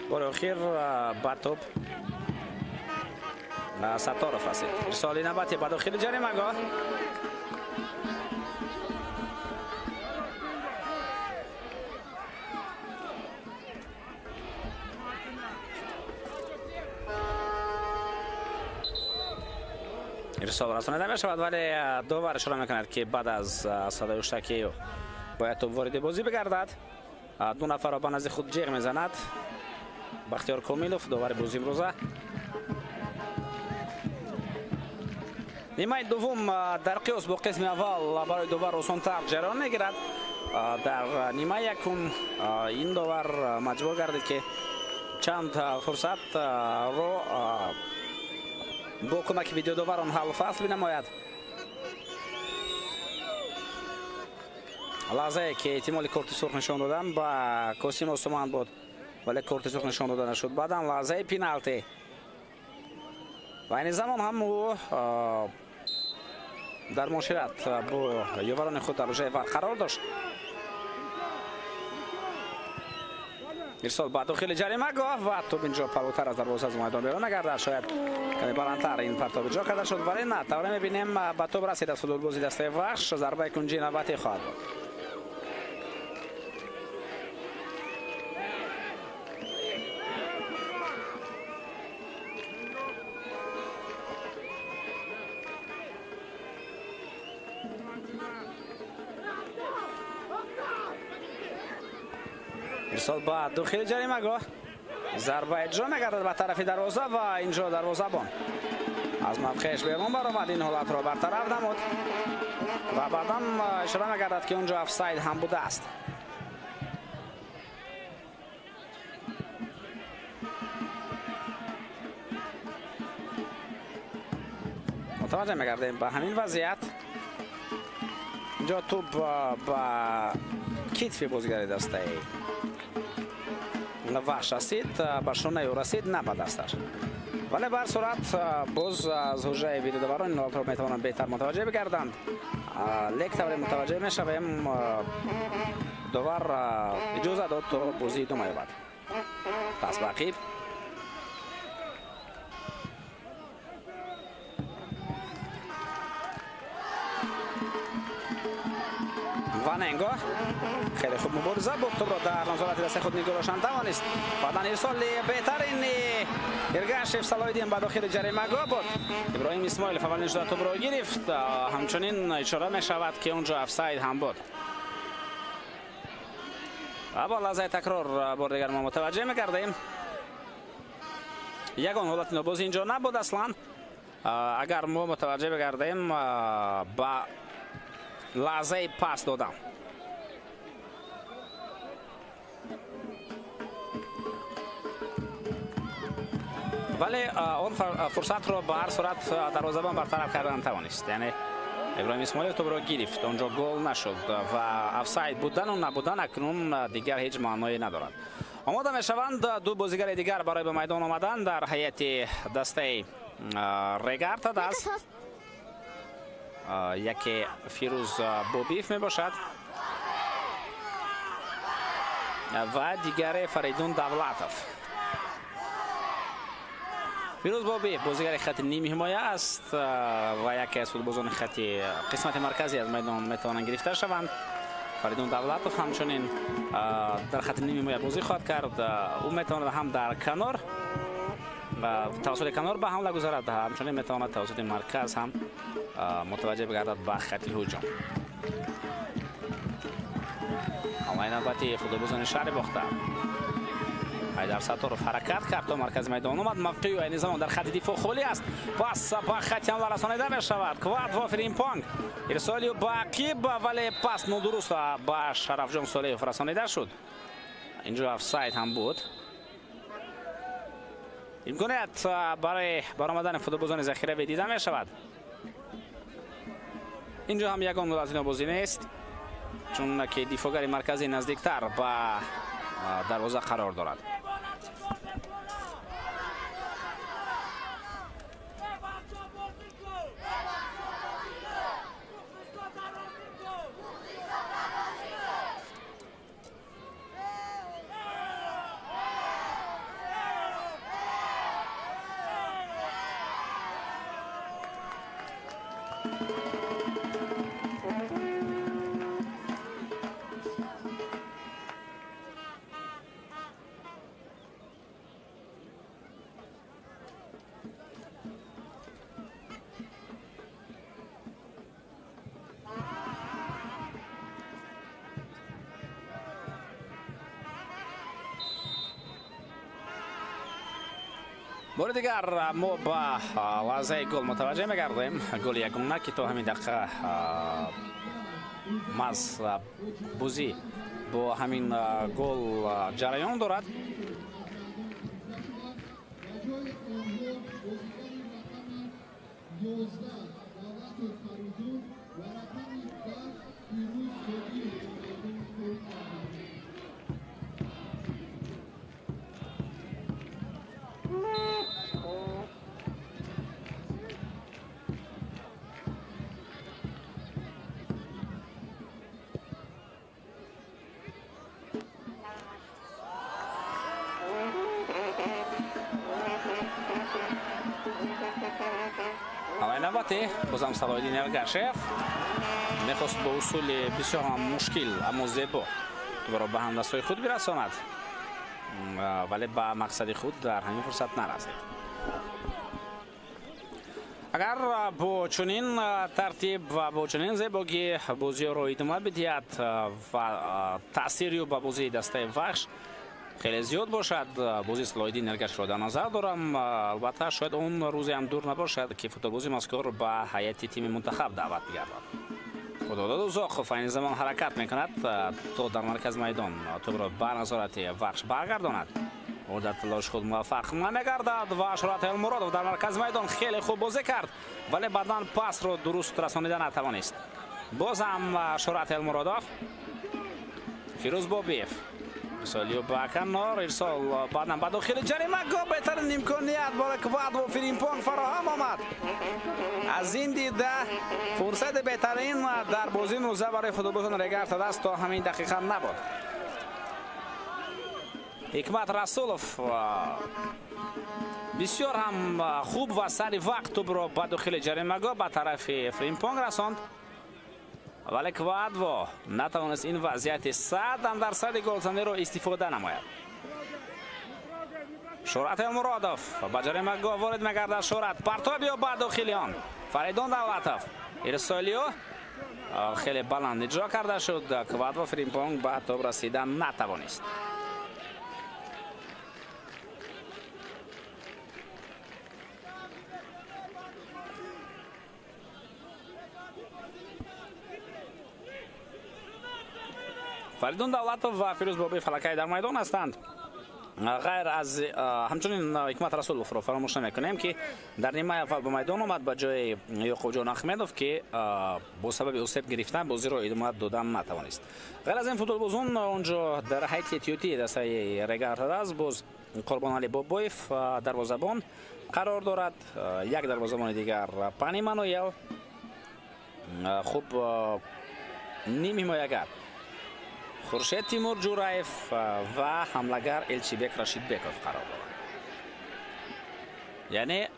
Бори охир ба тӯб Сатторов расид. Ирсоли навбатӣ ба дохили ҷаримагоҳ. Ирсол расонида мешавад, вале довар ишора мекунад, ки баъд аз садои ҳуштаки бояд тӯб вориди бозӣ бигардад. Ду нафарро ба назди худ ҷеғ мезанад Бахтиёр Комилов, довари бозӣ имрӯза. Нимаи дуввум дар қиёс бо қисми аввал барои довар осонтар ҷараён мегирад. Дар нимаи якум ин довар маҷбур гардид, ки чанд фурсатро бо кӯмаки видеодоварон ҳаллу фасл бинамояд. Лаҳзае ки эҳтимоли корти сурх нишон додан ба Косим Осуман буд, вале корти сурх нишон дода нашуд. Баъдан лаҳзаи пеналти ва айни замон ҳам ӯ дар муошират бо ёварони худ дар рӯжаи вар қарор дошт. Ирсол ба дохили ҷаримагоҳ ва тӯб инҷо палутар аз дарвоза аз майдон берун нагардад. Шояд каме баландтар ин партоб иҷро карда шуд, вале на, тавре мебинем, ба тӯб расид аз футболбози дастаи Вахш. Зарбаи кунҷии навбатӣ хоҳад буд. Ирсол ба дохили ҷаримагоҳ, зарба иҷро мегардад ба тарафи дарвоза ва инҷо дарвозабон аз мавқеаш берун баромад, ин ҳолатро бартараф намуд ва баъдан ишора мегардад, ки онҷо офсайд ҳам будааст. Мутаваҷҷеҳ мегардем ба ҳамин вазъият. Инҷо тӯб ба китфи бозигари дастаи Вахш расид, ба шонаи ӯ расид, на ба дасташ. Вале ба ҳар сурат боз аз ҳуҷраи видеодоварон ин ҳолатро метавонанд беҳтар мутаваҷҷеҳ бигарданд. Лек тавре мутаваҷҷеҳ мешавем, довар иҷоза дод, то бозӣ идома ёбад. Пас ба ақиб. Ваненго хеле хуб мубориза буд, тӯбро дар назорати дастаи худ нигоҳ доштан тавонист. Баъдан ирсоли беҳтарини Иргашев Салоҳиддин ба дохили ҷаримагоҳ буд. Иброҳим Исмоилов аввалин шуда тӯбро гирифт. Ҳамчунин ишора мешавад, ки онҷо офсайд ҳам буд. Ва бо лаҳзаи такрор бори дигар мо мутаваҷҷеҳ мегардем. Ягон ҳолати нобозӣ инҷо набуд аслан. Агар мо мутаваҷҷеҳ бигардем ба лаҳзаи пас додам. Вале он фурсатро ба ҳар сурат дарвозабон бартараф кардан тавонист. Яъне Иброҳим Исмоилов тӯбро гирифт, онҷо гол нашуд ва офсайд будану набудан акнун дигар ҳеҷ маъное надорад. Омода мешаванд ду бозигари дигар барои ба майдон омадан дар ҳайати дастаи Регарта даст. Яке Фирӯз Бобиев мебошад ва дигаре Фаридун Давлатов. Фирӯз Бобиев бозигари хати нимҳимоя аст ва яке аз футболбозони хати қисмати марказӣ аз майдон метавонанд гирифта шаванд. Фаридун Давлатов ҳамчунин дар хати нимҳимоя бозӣ хоҳад кард. Ӯ метавонад ҳам дар канор, тавассути канор ба ҳамла гузарад, ҳамчунин метавонад тавассути марказ ҳам мутаваҷҷеҳ бигардад ба хати ҳуҷум. Ҳамлаи навбати футболбозони шаҳри Бохтар. Ҳайдар Сатторов ҳаракат кард то маркази майдон омад. Мавқеи айни замон дар хати дифоъ холӣ аст. Пас ба хати ҳамла расонида мешавад. Квадво Фримпонг ирсоли ба ақиб, вале пас нодуруст ба Шарафҷон Солеҳов расонида шуд. Инҷо офсайд ҳам буд. Имконият барои баромадани футболбозони захиравӣ дида мешавад. Инҷо ҳам ягон аз инобозӣ нест, чунки дифоъгари марказӣ наздиктар ба дарвоза қарор дорад. Бори дигар мо ба лаҳзаи гол мутаваҷҷеҳ мегардем. Голи ягона, ки то ҳамин дақиқа маҳз бозӣ бо ҳамин гол ҷараён дорад. Бозам Салоҳиддин Эргашев мехост бо усули бисёр ҳам мушкил, аммо зебо тӯбро ба ҳамдастҳои худ бирасонад, вале ба мақсади худ дар ҳамин фурсат нарасид. Агар бо чунин тартиб ва бо чунин зебогӣ бозиҳоро идома бидиҳад ва таъсири ӯ ба бозии дастаи Вахш хеле зиёд бошад, бозии Салоҳиддин Эргашевро дар назар дорам, албатта шояд он рӯзе ҳам дур набошад, ки футболбози мазкур ба ҳайати тими мунтахаб даъват бигардад. Худодод Узоқов айни замон ҳаракат мекунад, то дар маркази майдон тӯбро ба назорати Вахш баргардонад. Ӯ дар талоши худ муваффақ намегардад ва Шӯҳрат Элмуродов дар маркази майдон хеле хуб бозӣ кард, вале баъдан пасро дуруст расонида натавонист. Боз ҳам Шӯҳрат Элмуродов, Фирӯз Бобиев, ирсолиё ба канор, ирсол баъдан ба дохили ҷаримагоҳ, беҳтарин имконият барои Квадво Фримпонг фароҳам омад. Аз ин дида фурсати беҳтарин дар бозии имрӯза барои футболбозон Регар ТадАЗ то ҳамин дақиқа набуд. Ҳикмат Расулов бисёр ҳам хуб ва сари вақт тӯбро ба дохили ҷаримагоҳ ба тарафи Фримпонг расонд, вале Квадво натавонист ин вазъияти 100% голзаниро истифода намояд. Шӯҳрат Элмуродов ба ҷаримагоҳ ворид мегардад. Шӯҳрат партобиё ба дохили он. Фаридун Давлатов ирсолиё хеле баланд иҷро карда шуд. Квадво Фримпонг ба тоб расида натавонист. Фаридун Давлатов ва Фирӯз Бобиев аллакай дар майдон ҳастанд. Ғайр аз ҳамчунин Ҳикмат Расуловро фаромӯш намекунем, ки дар нимаи аввал ба майдон омад ба ҷои Ёқубҷон Аҳмедов, ки бо сабаби осеб гирифтан бозиро идома додан натавонист. Ғайр аз ин футболбозон онҷо дар ҳайати эҳтиётии дастаи Регар ТадАЗ боз Қурбоналӣ Бобоев дарвозабон қарор дорад. Як дарвозабони дигар Пани Мануел, хуб ним ҳимоягар Хуршед Тимур Ҷураев ва ҳамлагар Элчибек Рашидбеков қарор доранд. Яъне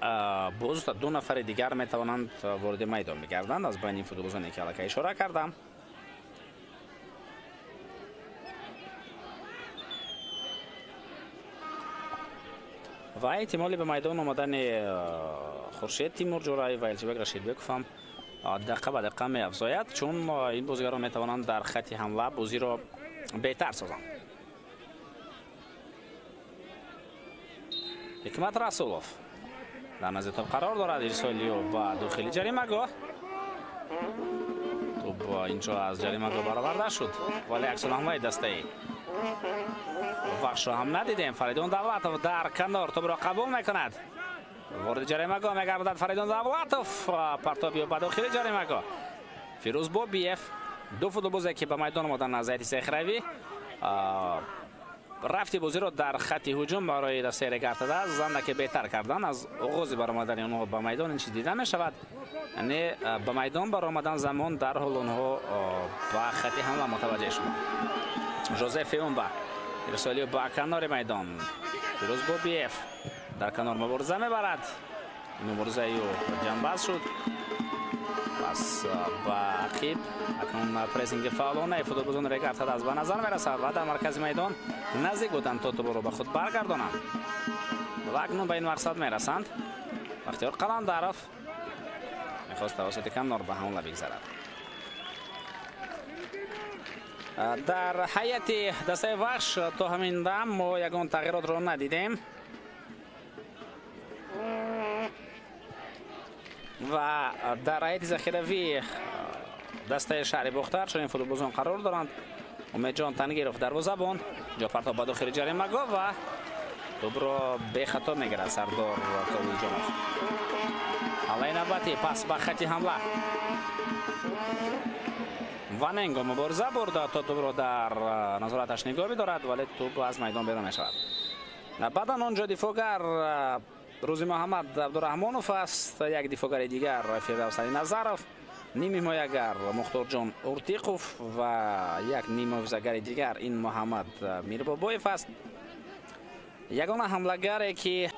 боз ду нафари дигар метавонанд вориди майдон бигарданд аз байни футболбозоне, ки аллакай ишора кардам. Ва эҳтимоли ба майдон омадани Хуршед Тимур Ҷураев ва Элчибек Рашидбеков ҳам дақиқа ба дақиқа меафзояд, чун ин бозигарон метавонанд дар хатти ҳамла бозиро беҳтар созанд. Ҳикмат Расулов дар назди тӯб қарор дорад. Ирсолиё ба дохили ҷаримагоҳ. Тӯб инҷо аз ҷаримагоҳ бароварда шуд, вале аксулҳамлаи дастаи Вахшро ҳам надидем. Фаридун Давлатов дар канор тӯбро қабул мекунад. Ворид ҷаримагоҳ мегардад Фаридун Давлатов, партобиё ба дохили ҷаримагоҳ. Фирӯз Бобиев, ду футболбозе, ки ба майдон омаданд аз ҳайати сехравӣ, рафти бозиро дар хатти ҳуҷум барои дастаи Регар ТадАЗ зандаке беҳтар кардан. Аз оғози баромадани онҳо ба майдон ин чиз дида мешавад. Яъне ба майдон баромадан замон дарҳол онҳо ба хатти ҳамла мутаваҷҷеҳ шуданд. Жозеф Феумба ирсолиё ба канори майдон. Фирӯз Бобиев дар канор мубориза мебарад. Муборизаи ӯ ҷанбаз шуд. Пас ба ақиб акнун прессинги фаъолонаи футболбозони Регар ТадАЗ ба назар мерасад ва дар маркази майдон наздик буданд, то тӯбро ба худ баргардонанд ва акнун ба ин мақсад мерасанд. Бахтиёр Қаландаров мехост тавассути канор ба ҳамла бигзарад. Дар ҳайати дастаи Вахш то ҳамин дам мо ягон тағйиротро надидем. Ва дар ҳайати захиравии дастаи шаҳри Бохтар чунин футболбозон қарор доранд. Умедҷон Тангиров дарвозабон, ҷопартоб ба дохили ҷаримагоҳ ва тӯбро бехато мегирад Сардор Кобулҷонов. Ҳамлаи навбатӣ, пас ба хати ҳамла. Ваненго мубориза бурда то тӯбро дар назораташ нигоҳ бидорад, вале тӯб аз майдон берун мешавад. Баъдан он ҷо дифоъгар Рӯзи Муҳаммад Абдураҳмонов аст, як дифоъгари дигар Фирдавс Алиназаров, нимҳимоягар Мухторҷон Уртиқов ва як нимҳофизагари дигар ин Муҳаммад Мирбобоев аст. Ягона ҳамлагаре ки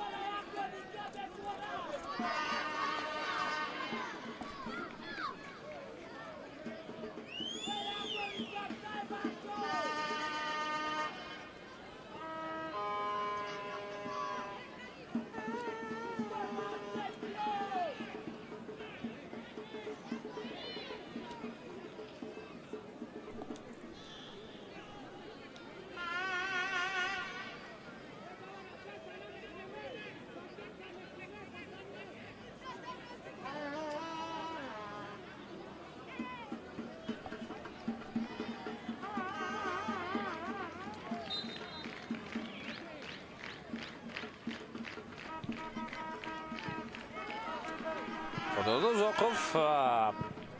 Зоқов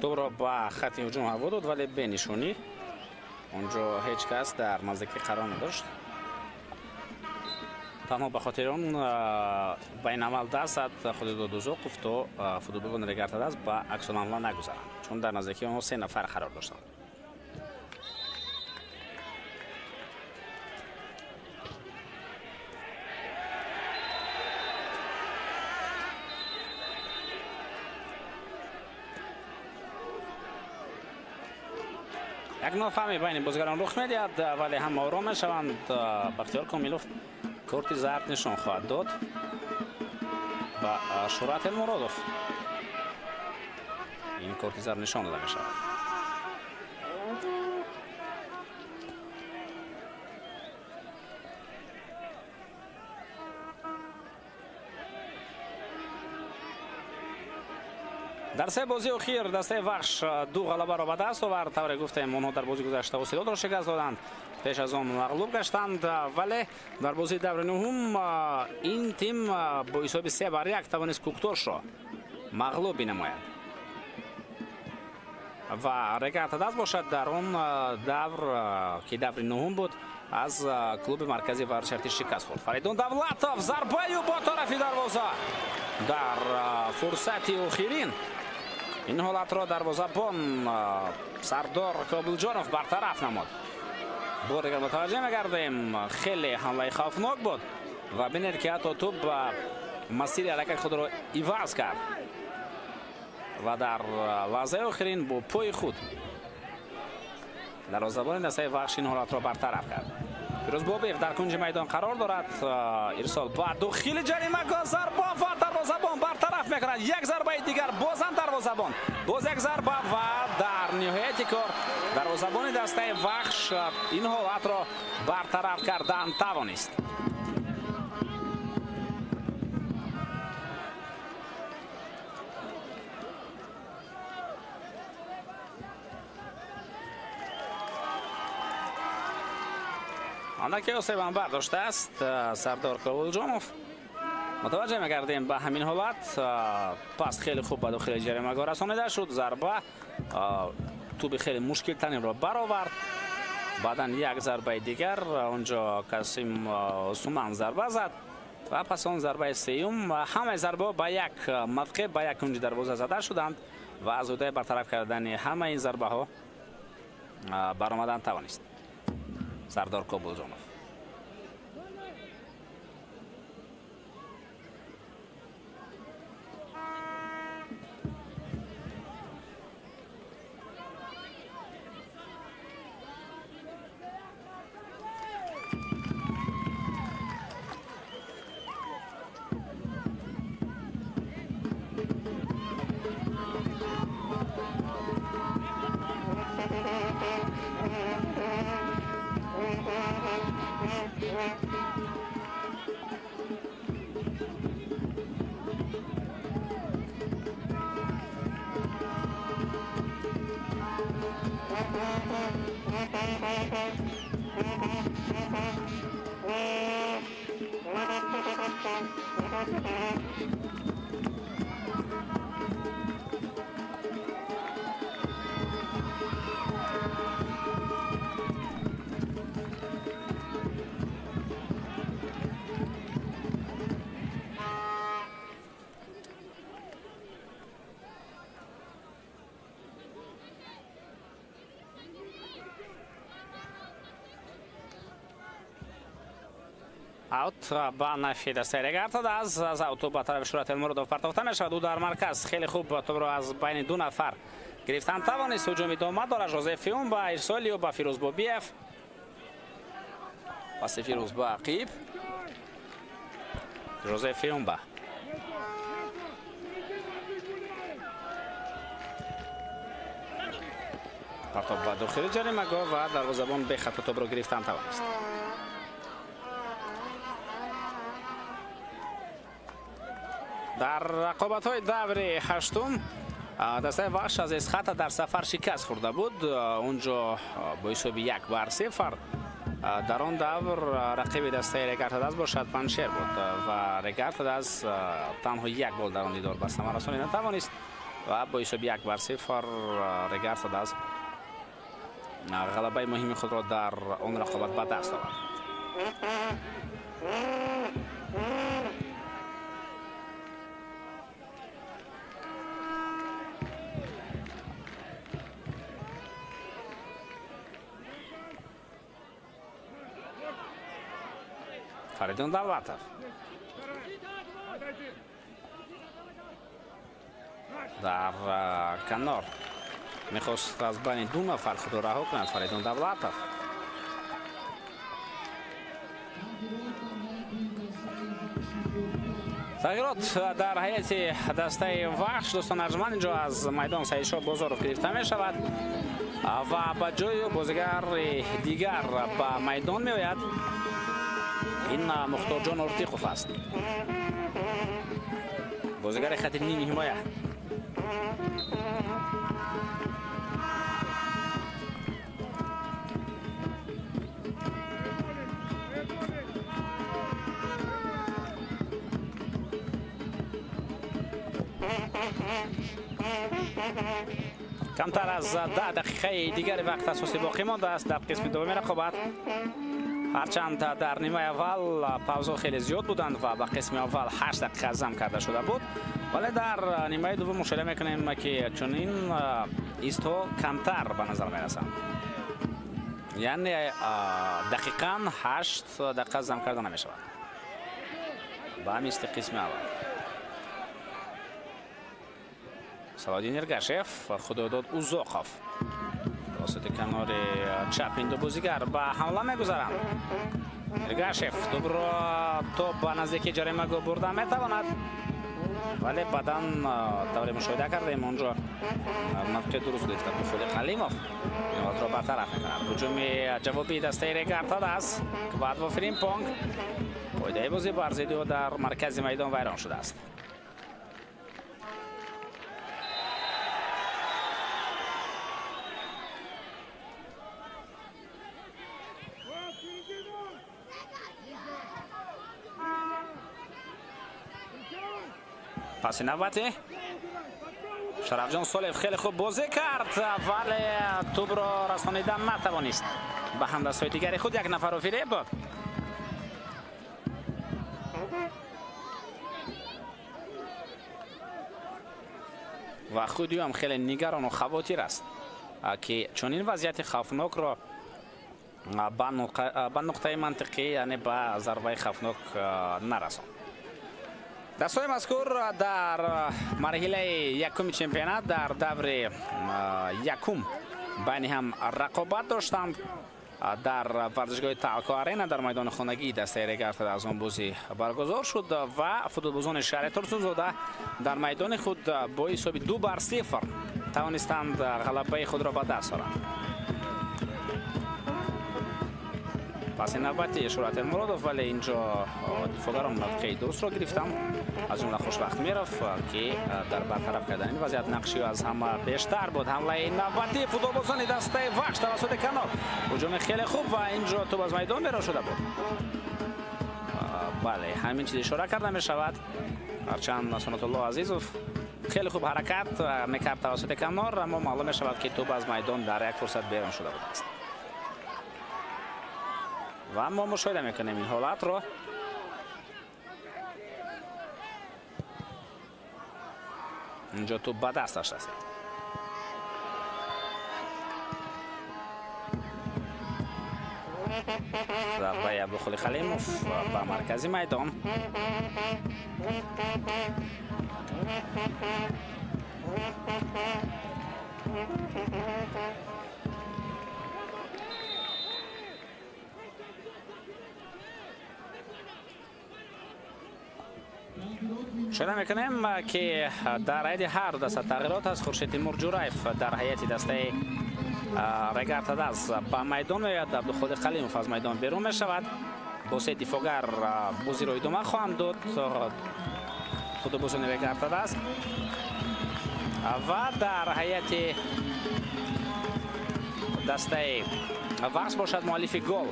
тӯбро ба хати ҳуҷум ҳаво дод, вале бенишонӣ. Он ҷо ҳеҷ кас дар наздикӣ қарор надошт. Танҳо ба хотири он ба ин амал даст зад Худодод Узоқов, то футболбозони Регар-ТадАЗ ба аксулҳамла нагузаранд, чун дар наздикии онҳо се нафар қарор доштанд. Як нофаҳмӣ байни бозигарон рух медиҳад, вале ҳама ором мешаванд. Бахтиёр Комилов корти зард нишон хоҳад дод ба Шӯҳрат Элмуродов. Ин корти зард нишон дода мешавад. Дар се бозии охир дастаи Вахш ду ғалабаро ба даст овард. Тавре гуфтем, онҳо дар бозии гузашта Ҳосилотро шикаст доданд, пеш аз он мағлуб гаштанд, вале дар бозии даври нуҳум ин тим бо ҳисоби 3-1 тавонист Кукторшро мағлуб бинамояд. Ва Регар-ТадАЗ бошад дар он давр, ки даври нуҳум буд, аз клуби марказии варзиши шикаст хӯрд. Фаридун Давлатов зарбаю бо тарафи дарвоза дар фурсати охирин. Ин ҳолатро дарвозабон Сардор Кобулҷонов бартараф намуд. Бор дигар мутаваҷҷеҳ мегардем, хеле ҳамлаи хавфнок буд ва бинед ки ҳатто тӯб ба масири ҳаракати худро иваз кард ва дар лаҳзаи охирин бо пои худ дарвозабони дастаи Вахш ин ҳолатро бартараф кард. Фирӯз Бобиев дар кунҷи майдон қарор дорад. Ирсол ба дохили ҷаримагоҳ, зарба ва дарвозабон бартараф мекунад. Як зарбаи дигар, бозам дарвозабон, боз як зарба ва дар ниҳояти кор дарвозабони дастаи Вахш ин ҳолатро бартараф кардан тавонист. Андаке осебам бардоштааст Сардор Кобулҷонов. Мутаваҷҷеҳ мегардем ба ҳамин ҳолат. Пас хеле хуб ба дохили ҷаримагоҳ расонида шуд. Зарба тӯби хеле мушкилтаринро баровард. Баъдан як зарбаи дигар, онҷо Касим Суман зарба зад ва пас он зарбаи сеюм. Ҳамаи зарбаҳо ба як мавқеъ, ба як кунҷи дарвоза зада шуданд ва аз ӯҳдаи бартараф кардани ҳамаи ин зарбаҳо баромадан тавонист Сардор Кобулҷонов. Аут ба нафи дастаи Регар ТадАЗ. Аз ауту ба тарафи Шӯрат Элмуродов партофта мешавад. Ӯ дар марказ хеле хуб топро аз байни ду нафар гирифтан тавонист. Ҳуҷум идома дорад. Жозе Фиум ба ирсоли ӯ ба Фирӯз Бобиев. Паси Фирӯз ба ақиб. Жозе Фиумба. Партоф ба дохили ҷаримагоҳ ва дарвозабон бехато топро гирифтан тавонист. Дар рақобатҳои даври ҳаштум дастаи Вахш аз Эсхата дар сафар шикаст хӯрда буд. Унҷо бо ҳисоби 1-0. Дар он давр рақиби дастаи Регар ТадАЗ бошад Панҷшер буд ва Регар ТадАЗ танҳо як гол дар он дидор ба самар расонӣ натавонист ва бо ҳисоби 1-0 Регар ТадАЗ ғалабаи муҳими худро дар он рақобат ба даст овард. Фаридун Давлатов. Дар канор мехост аз байни ду нафар худро раҳо кунад Фаридун Давлатов. Тағйирот дар ҳайати дастаи Вахш, дӯстон арҷманд, инҷо аз майдон Саидшоҳ Бозоров гирифта мешавад ва ба ҷои бозигари дигар ба майдон меояд. Ин Мухторҷон Ортиқов аст, бозигари хати ними ҳимоя. Камтар аз 10 дақиқаи дигари вақт асосӣ боқӣ мондааст дар қисми дуввуми рақобат. Ҳарчанд дар нимаи аввал паузҳо хеле зиёд буданд ва ба қисми аввал 8 дақиқа зам карда шуда буд, вале дар нимаи дуввум мушоҳида мекунем, ки чунин истҳо камтар ба назар мерасанд. Яъне дақиқан 8 дақиқа зам карда намешавад ба мисли қисми аввал. Салоҳиддин Эргашев, Худодод Узоқов тавассути канори чап ин ду бозигар ба ҳамла мегузаранд. Эргашев тӯбро то ба наздики ҷаримагоҳ бурда метавонад, вале баъдан тавре мушоҳида кардем онҷо мавқеи дуруст гирифта буд. Холиқ Ҳалимов ин ҳолатро бартараф мекунад. Ҳуҷуми ҷавобии дастаи Регар ТадАЗ, Квадво Фримпонг. Қоидаи бозӣ бар зидди ӯ дар маркази майдон вайрон шудааст. Паси навбатӣ Шарафҷон Солев хеле хуб бозӣ кард, вале тӯбро расонидан натавонист ба ҳамдастҳои дигари худ. Як нафарро фиреб дод. Ва худи ӯ ҳам хеле нигарону хавотир аст, ки чунин вазъияти хавфнокро ба нуқтаи мантиқӣ, яъне ба зарбаи хавфнок нарасонд. Дастҳои мазкур дар марҳилаи якуми чемпионат дар даври якум байни ҳам рақобат доштанд. Дар варзишгоҳи Талко Арена дар майдони хонагии дастаи Регар аз он бозӣ баргузор шуд ва футболбозони шаҳри Турсунзода дар майдони худ бо ҳисоби 2-0 тавонистанд ғалабаи худро ба даст оранд. Паси навбати Шӯрат Элмуродов, вале инҷо дифоъгарон мавқеи дурустро гирифтанд, аз ҷумла Хушбахт Миров, ки дар бартараф кардани ин вазъият нақши ӯ аз ҳама бештар буд. Ҳамлаи навбатии футболбозони дастаи Вахш тавассути канор, ҳуҷуми хеле хуб ва инҷо тӯб аз майдон берун шуда буд. Бале, ҳамин чиз ишора карда мешавад. Ҳарчанд Санатулло Азизов хеле хуб ҳаракат мекард тавассути канор, аммо маълум мешавад, ки тӯб аз майдон дар як фурсат берун шуда будааст. Ва мо мушоҳида мекунем ин ҳолатро. Инҷо тӯб ба дасташ расид. Зарбаи Абдухолиқ Халимов ба маркази майдон. Мушоҳида мекунем, ки дар ҳайати ҳар даста тағйирот аст. Хуршед Тимур Ҷураев дар ҳайати дастаи Регар Тадаз ба майдон меояд. Абдухолиқ Қалимов аз майдон берун мешавад. Бо се дифоъгар бозиро идома хоҳанд дод худобозони Регар Тадаз. Ва дар ҳайати дастаи Вахш бошад муаллифи гол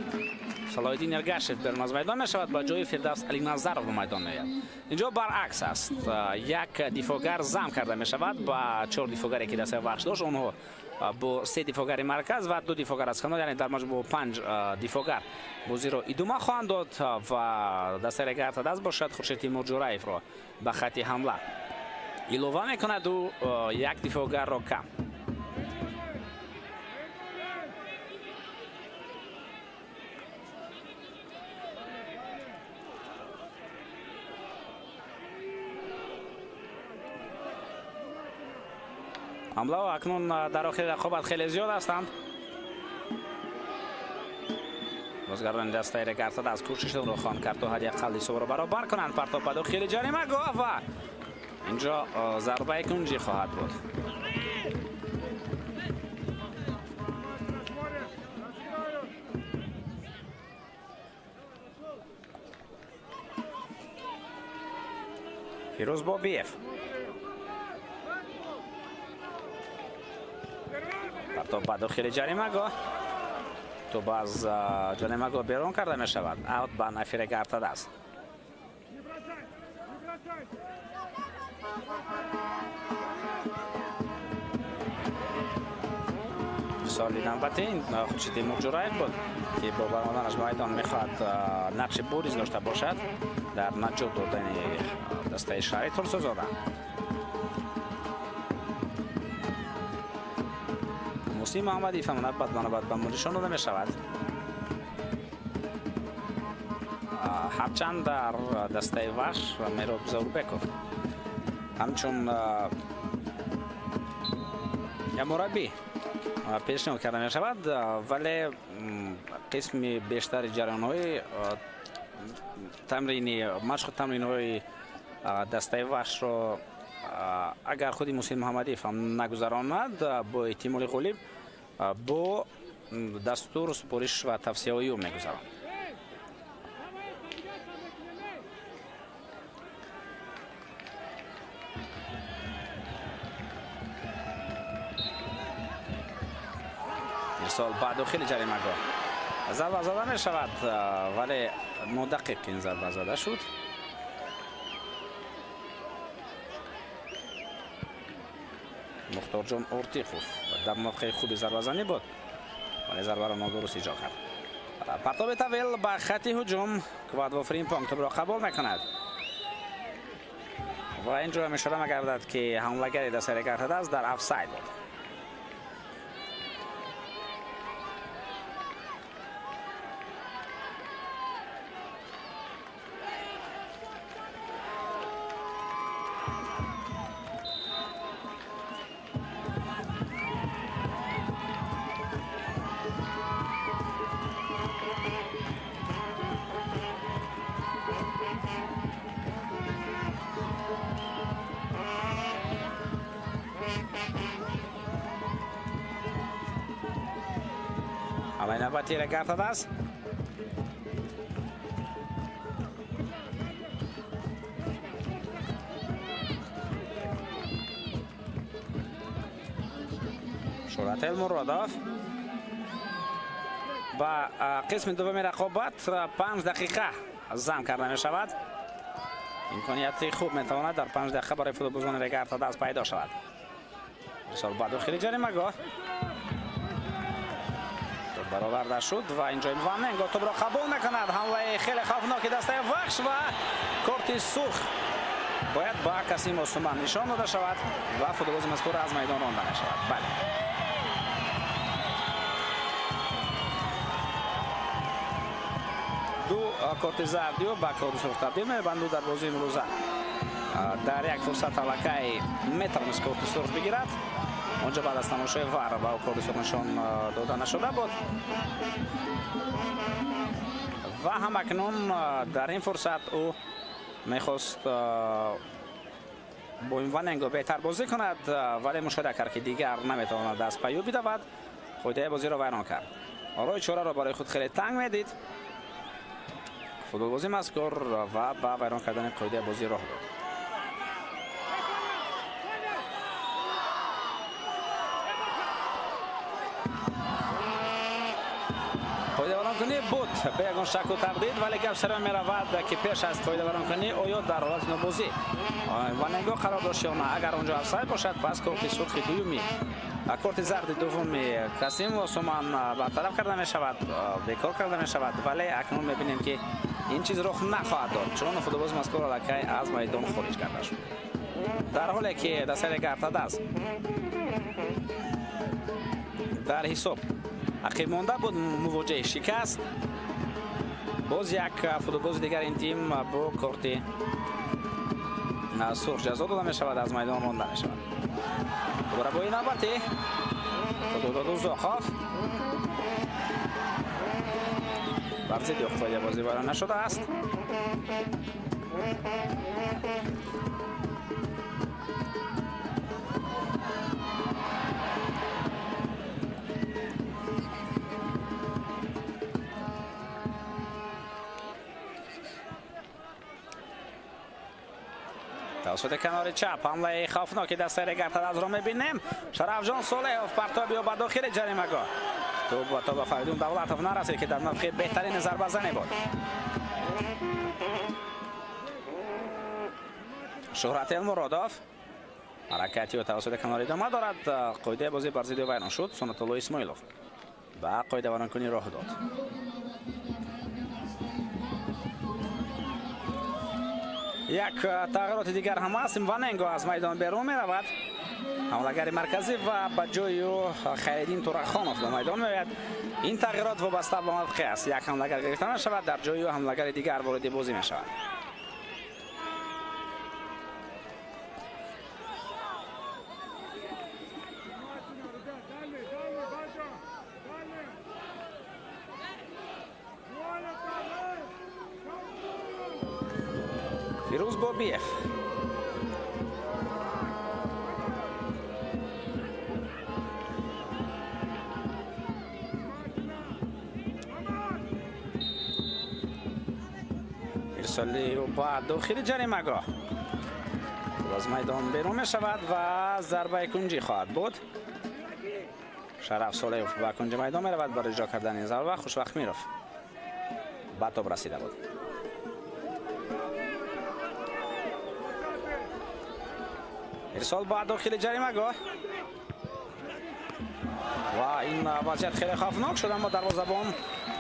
Салоҳиддин Эргашев берун аз майдон мешавад, ба ҷои Фирдавс Алиназаров ба майдон меояд. Инҷо баръакс аст. Як дифоъгар зам карда мешавад ба чор дифоъгаре, ки дастаи Вахш дошт. Онҳо бо се дифоъгари марказ ва ду дифоъгар аз канор, яъне дар маҷмӯъ панҷ дифоъгар бозиро идома хоҳанд дод ва дастаи Регар Тадаз бошад Хуршед Тимур Ҷураевро ба хатти ҳамла илова мекунад, ӯ як дифоъгарро кам. Ҳамлаҳо акнун дар охири рақобат хеле зиёд ҳастанд. Бозгардони дастаи Регар Тадаз кӯшишро хоҳанд кард то ҳадди ақал ҳисобро баробар кунанд. Партоб ба дохили ҷаримагоҳ ва инҷо зарбаи кунҷӣ хоҳад буд. Фирӯз Бобиев партоб ба дохили ҷаримагоҳ, тӯб аз ҷаримагоҳ берун карда мешавад. Аут ба нафи Регар Тадаз. Соли навбатӣ Хуршед Тимур Ҷураев буд, ки бо баромаданаш ба майдон мехоҳад нақши бориз дошта бошад дар наҷот додани дастаи шаҳри Турсунзода. Муҳсин Муҳаммадиев ҳам навбат ба навбат ба нишон дода мешавад. Ҳарчанд дар дастаи Вахш Мероб Заурбеков ҳамчун як мураббӣ пешниҳод карда мешавад, вале қисми бештари ҷараёнҳои тамрини машқу тамринҳои дастаи Вахшро агар худи Муҳсин Муҳаммадиев ҳам нагузаронад, бо эҳтимоли ғолиб бо дастур, супориш ва тавсияҳои ӯ мегузаронад. Ирсол ба дохили ҷаримагоҳ зарба зада мешавад, вале нодақиқ ин зарба зада шуд. Мухторҷон Ортиқов дар мавқеи хуби зарбазанӣ буд, вале зарбаро нодуруст иҷро кард. Партоби тавил ба хатти ҳуҷум. Квадво Фримпонг тӯбро қабул мекунад ва инҷо ишора мегардад, ки ҳамлагари дастаи Регар Тадаз дар офсайд буд. Навбати Регар Тадаз. Шӯҳрат Элмуродов ба қисми дуввуми рақобат 5 дақиқа зам карда мешавад. Имконияти хуб метавонад дар 5 дақиқа барои футболбозони Регар-ТадАЗ пайдо шавад. Ирсол ба дохили ҷаримагоҳ. Топ бароварда шуд ва инҷо Иваненко топро қабул мекунад. Ҳамлаи хеле хавфноки дастаи Вахш ва корти сурх бояд ба Касим Осуман нишон дода шавад ва футболбози мазкур аз майдон ронда мешавад. Бале. Ду корти зардиё ба корти сурх табдил меёбанд. Дар бозии имрӯза дар як фурсат аллакай метавонист корти сурх бигирад. Онҷо баъд аз тамошои вар ба корти сурх нишон дода нашуда буд ва ҳамакнун дар ин фурсат ӯ мехост бо Иваненко беҳтар бозӣ кунад, вале мушоҳида кард, ки дигар наметавонад аз паю бидавад. Қоидаи бозиро вайрон кард. Роҳи чораро барои худ хеле танг медид футболбози мазкур ва ба вайрон кардани қоидаи бозӣ роҳ дод. Қоидавайронкунӣ буд бе ягон шаку тардид, вале гап саро меравад, ки пеш аз қоидавайронкунӣ оё дар ҳолати нобозӣ Иваненко қарор дошт ё на. Агар онҷо офсайд бошад, пас корти сурхи дуюми, корти зарди дуввуми Касим Осуман бартараф карда мешавад, бекор карда мешавад. Вале акнун мебинем, ки ин чиз рух нахоҳад дод, чун футболбози мазкур аллакай аз майдон хориҷ карда шуд. Дар ҳоле ки дастаи Регар-ТадАЗ дар ҳисоб ақиб монда буд, мувоҷиҳи шикаст. Боз як футболбози дигар ин тим бо корти сурх ҷазо дода мешавад, аз майдон ронда мешавад. Дубора бои навбатӣ Худодод Узоқов бар зидди қоидаи бозӣ вайрон нашудааст. Тавассути канори чап ҳамлаи хавфноки дастаи Регар-ТадАЗро мебинем. Шарафҷон Солеҳов партоби ё ба дохили ҷаримагоҳ. Топ ба Фаридун Давлатов нарасид, ки дар мавқеи беҳтарини зарбазанӣ буд. Шуҳрат Элмуродов ҳаракати ӯ тавассути канор идома дорад. Қоидаи бозӣ бар зидди вайрон шуд. Суннатулло Исмоилов ба қоидавайронкунӣ роҳ дод. Як тағйироти дигар ҳам аст. Иваненко аз майдон берун меравад, ҳамлагари марказӣ, ва ба ҷои ӯ Хайриддин Турахонов ба майдон меояд. Ин тағйирот вобаста ба мавқеъ аст. Як ҳамлагар гирифта мешавад, дар ҷои ӯ ҳамлагари дигар вориди бозӣ мешавад. Фирӯз Бобиев ирсоли ӯ ба дохили ҷаримагоҳ аз майдон берун мешавад ва зарбаи кунҷӣ хоҳад буд. Шараф Солеҳов ба кунҷи майдон меравад барои иҷро кардани зарба. Хушвақт Миров ба топ расида буд. Ирсол ба дохили ҷаримагоҳ ва ин вазъият хеле хавфнок шуд, аммо дарвозабон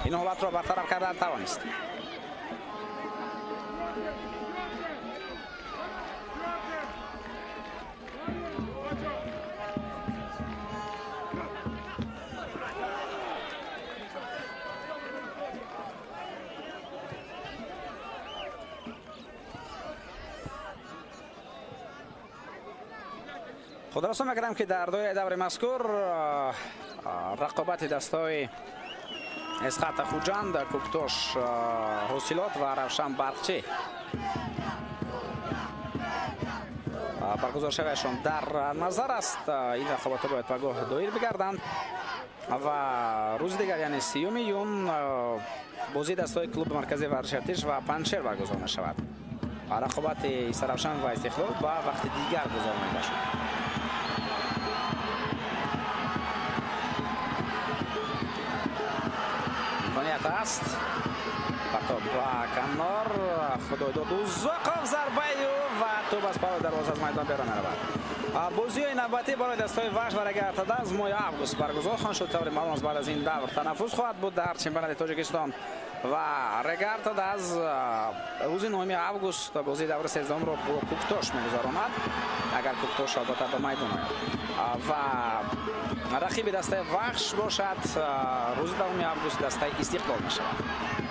ин ҳолатро бартараф кардан тавонист. Худроса мекардам, ки дар доираи даври мазкур рақобати дастҳои Эсхата Хуҷанд, Куктош Ҳосилот ва Равшан Барқчӣ баргузоршавиашон дар назар аст. Ин рақобатҳо бояд пагоҳ доир бигарданд ва рӯзи дигар, яъне 30 июн, бозии дастҳои клуби марказии варзиши Артиш ва Панҷшер баргузор мешавад. Рақобати Истаравшан ва Истиқлол ба вақти дигар гузаронида шуд. Имконият аст. Партоб ба канор, Худойдод Узоқов зарбаи ӯ ва тӯб аз паҳлӯи дарвоза аз майдон берун меравад. Бозиҳои навбатӣ барои дастаҳои Вахш ва Регар-ТадАЗ аз моҳи август баргузор хоҳанд шуд. Таври маълум аст, баъд аз ин давр танаффус хоҳад буд дар чемпионати Тоҷикистон ва Регар-ТадАЗ рӯзи 9 август бозии даври 13-умро бо Куктош мегузаронад, агар Куктош албатта ба майдон ояд. Ва рақиби дастаи Вахш бошад рӯзи 10 август дастаи Истиқлол мешавад.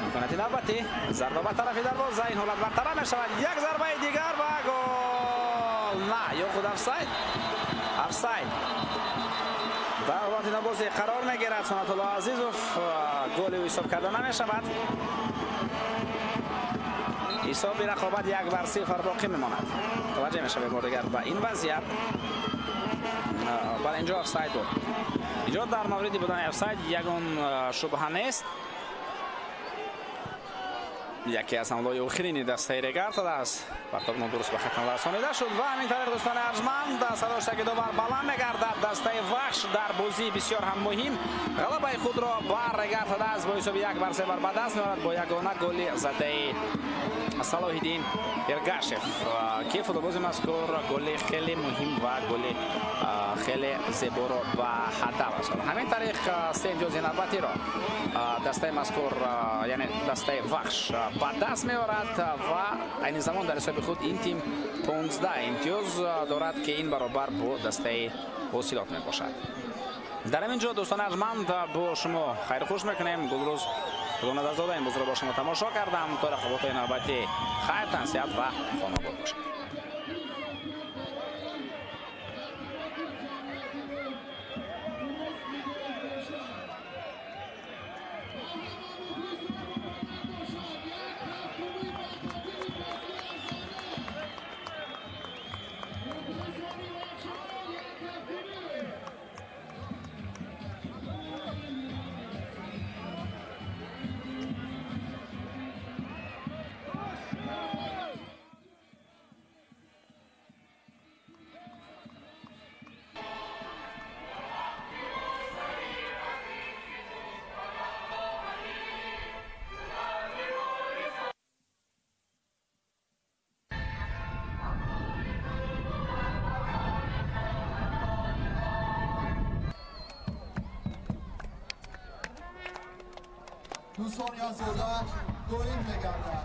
Имконияти навбатӣ, зарба ба тарафи дарвоза, ин ҳолат бартараф мешавад. Як зарбаи дигар ва гол! На, ё худ офсайд? Офсайд. Дар ҳолати нобозӣ қарор мегирад Санатулло Азизов, голи ӯ ҳисоб карда намешавад. Ҳисоби рақобат 1-0 боқӣ мемонад. Таваҷҷӯҳ мешавем бор дигар ба ин вазъият. Бале, инҷо офсайд буд. Инҷо дар мавриди будани офсайд ягон шубҳа нест. Яке аз ҳамлаҳои охирини дастаи Регар-ТадАЗ партоб нодуруст ба хатм расонида шуд ва ҳамин тариқ, дӯстони арҷманд, садоштаки довар баланд мегардад. Дастаи Вахш дар бозии бисёр ҳам муҳим ғалабаи худро ба Регар-ТадАЗ бо ҳисоби 1-0 ба даст меорад бо ягона голи задаи Салоҳиддин Эргашев, ки футболбози мазкур голи хеле муҳим ва голи хеле зеборо ба ҳадаф расонд. Ҳамин тариқ се имтиёзи навбатиро дастаи мазкур, яъне дастаи Вахш ба даст меорад ва айни замон дар ҳисоби худ ин тим 15 имтиёз дорад, ки ин баробар бо дастаи Ҳосилот мебошад. Дар ҳамин ҷо, дӯстони арҷманд, бо шумо хайрхуш мекунем. Гулрӯз Худоназарзода ин бозиро бо шумо тамошо кардам. То рақоботҳои навбатӣ хайр, тансиҳат ва хонобод бошед. دو ثانیه از اوضاع دویم میگردد.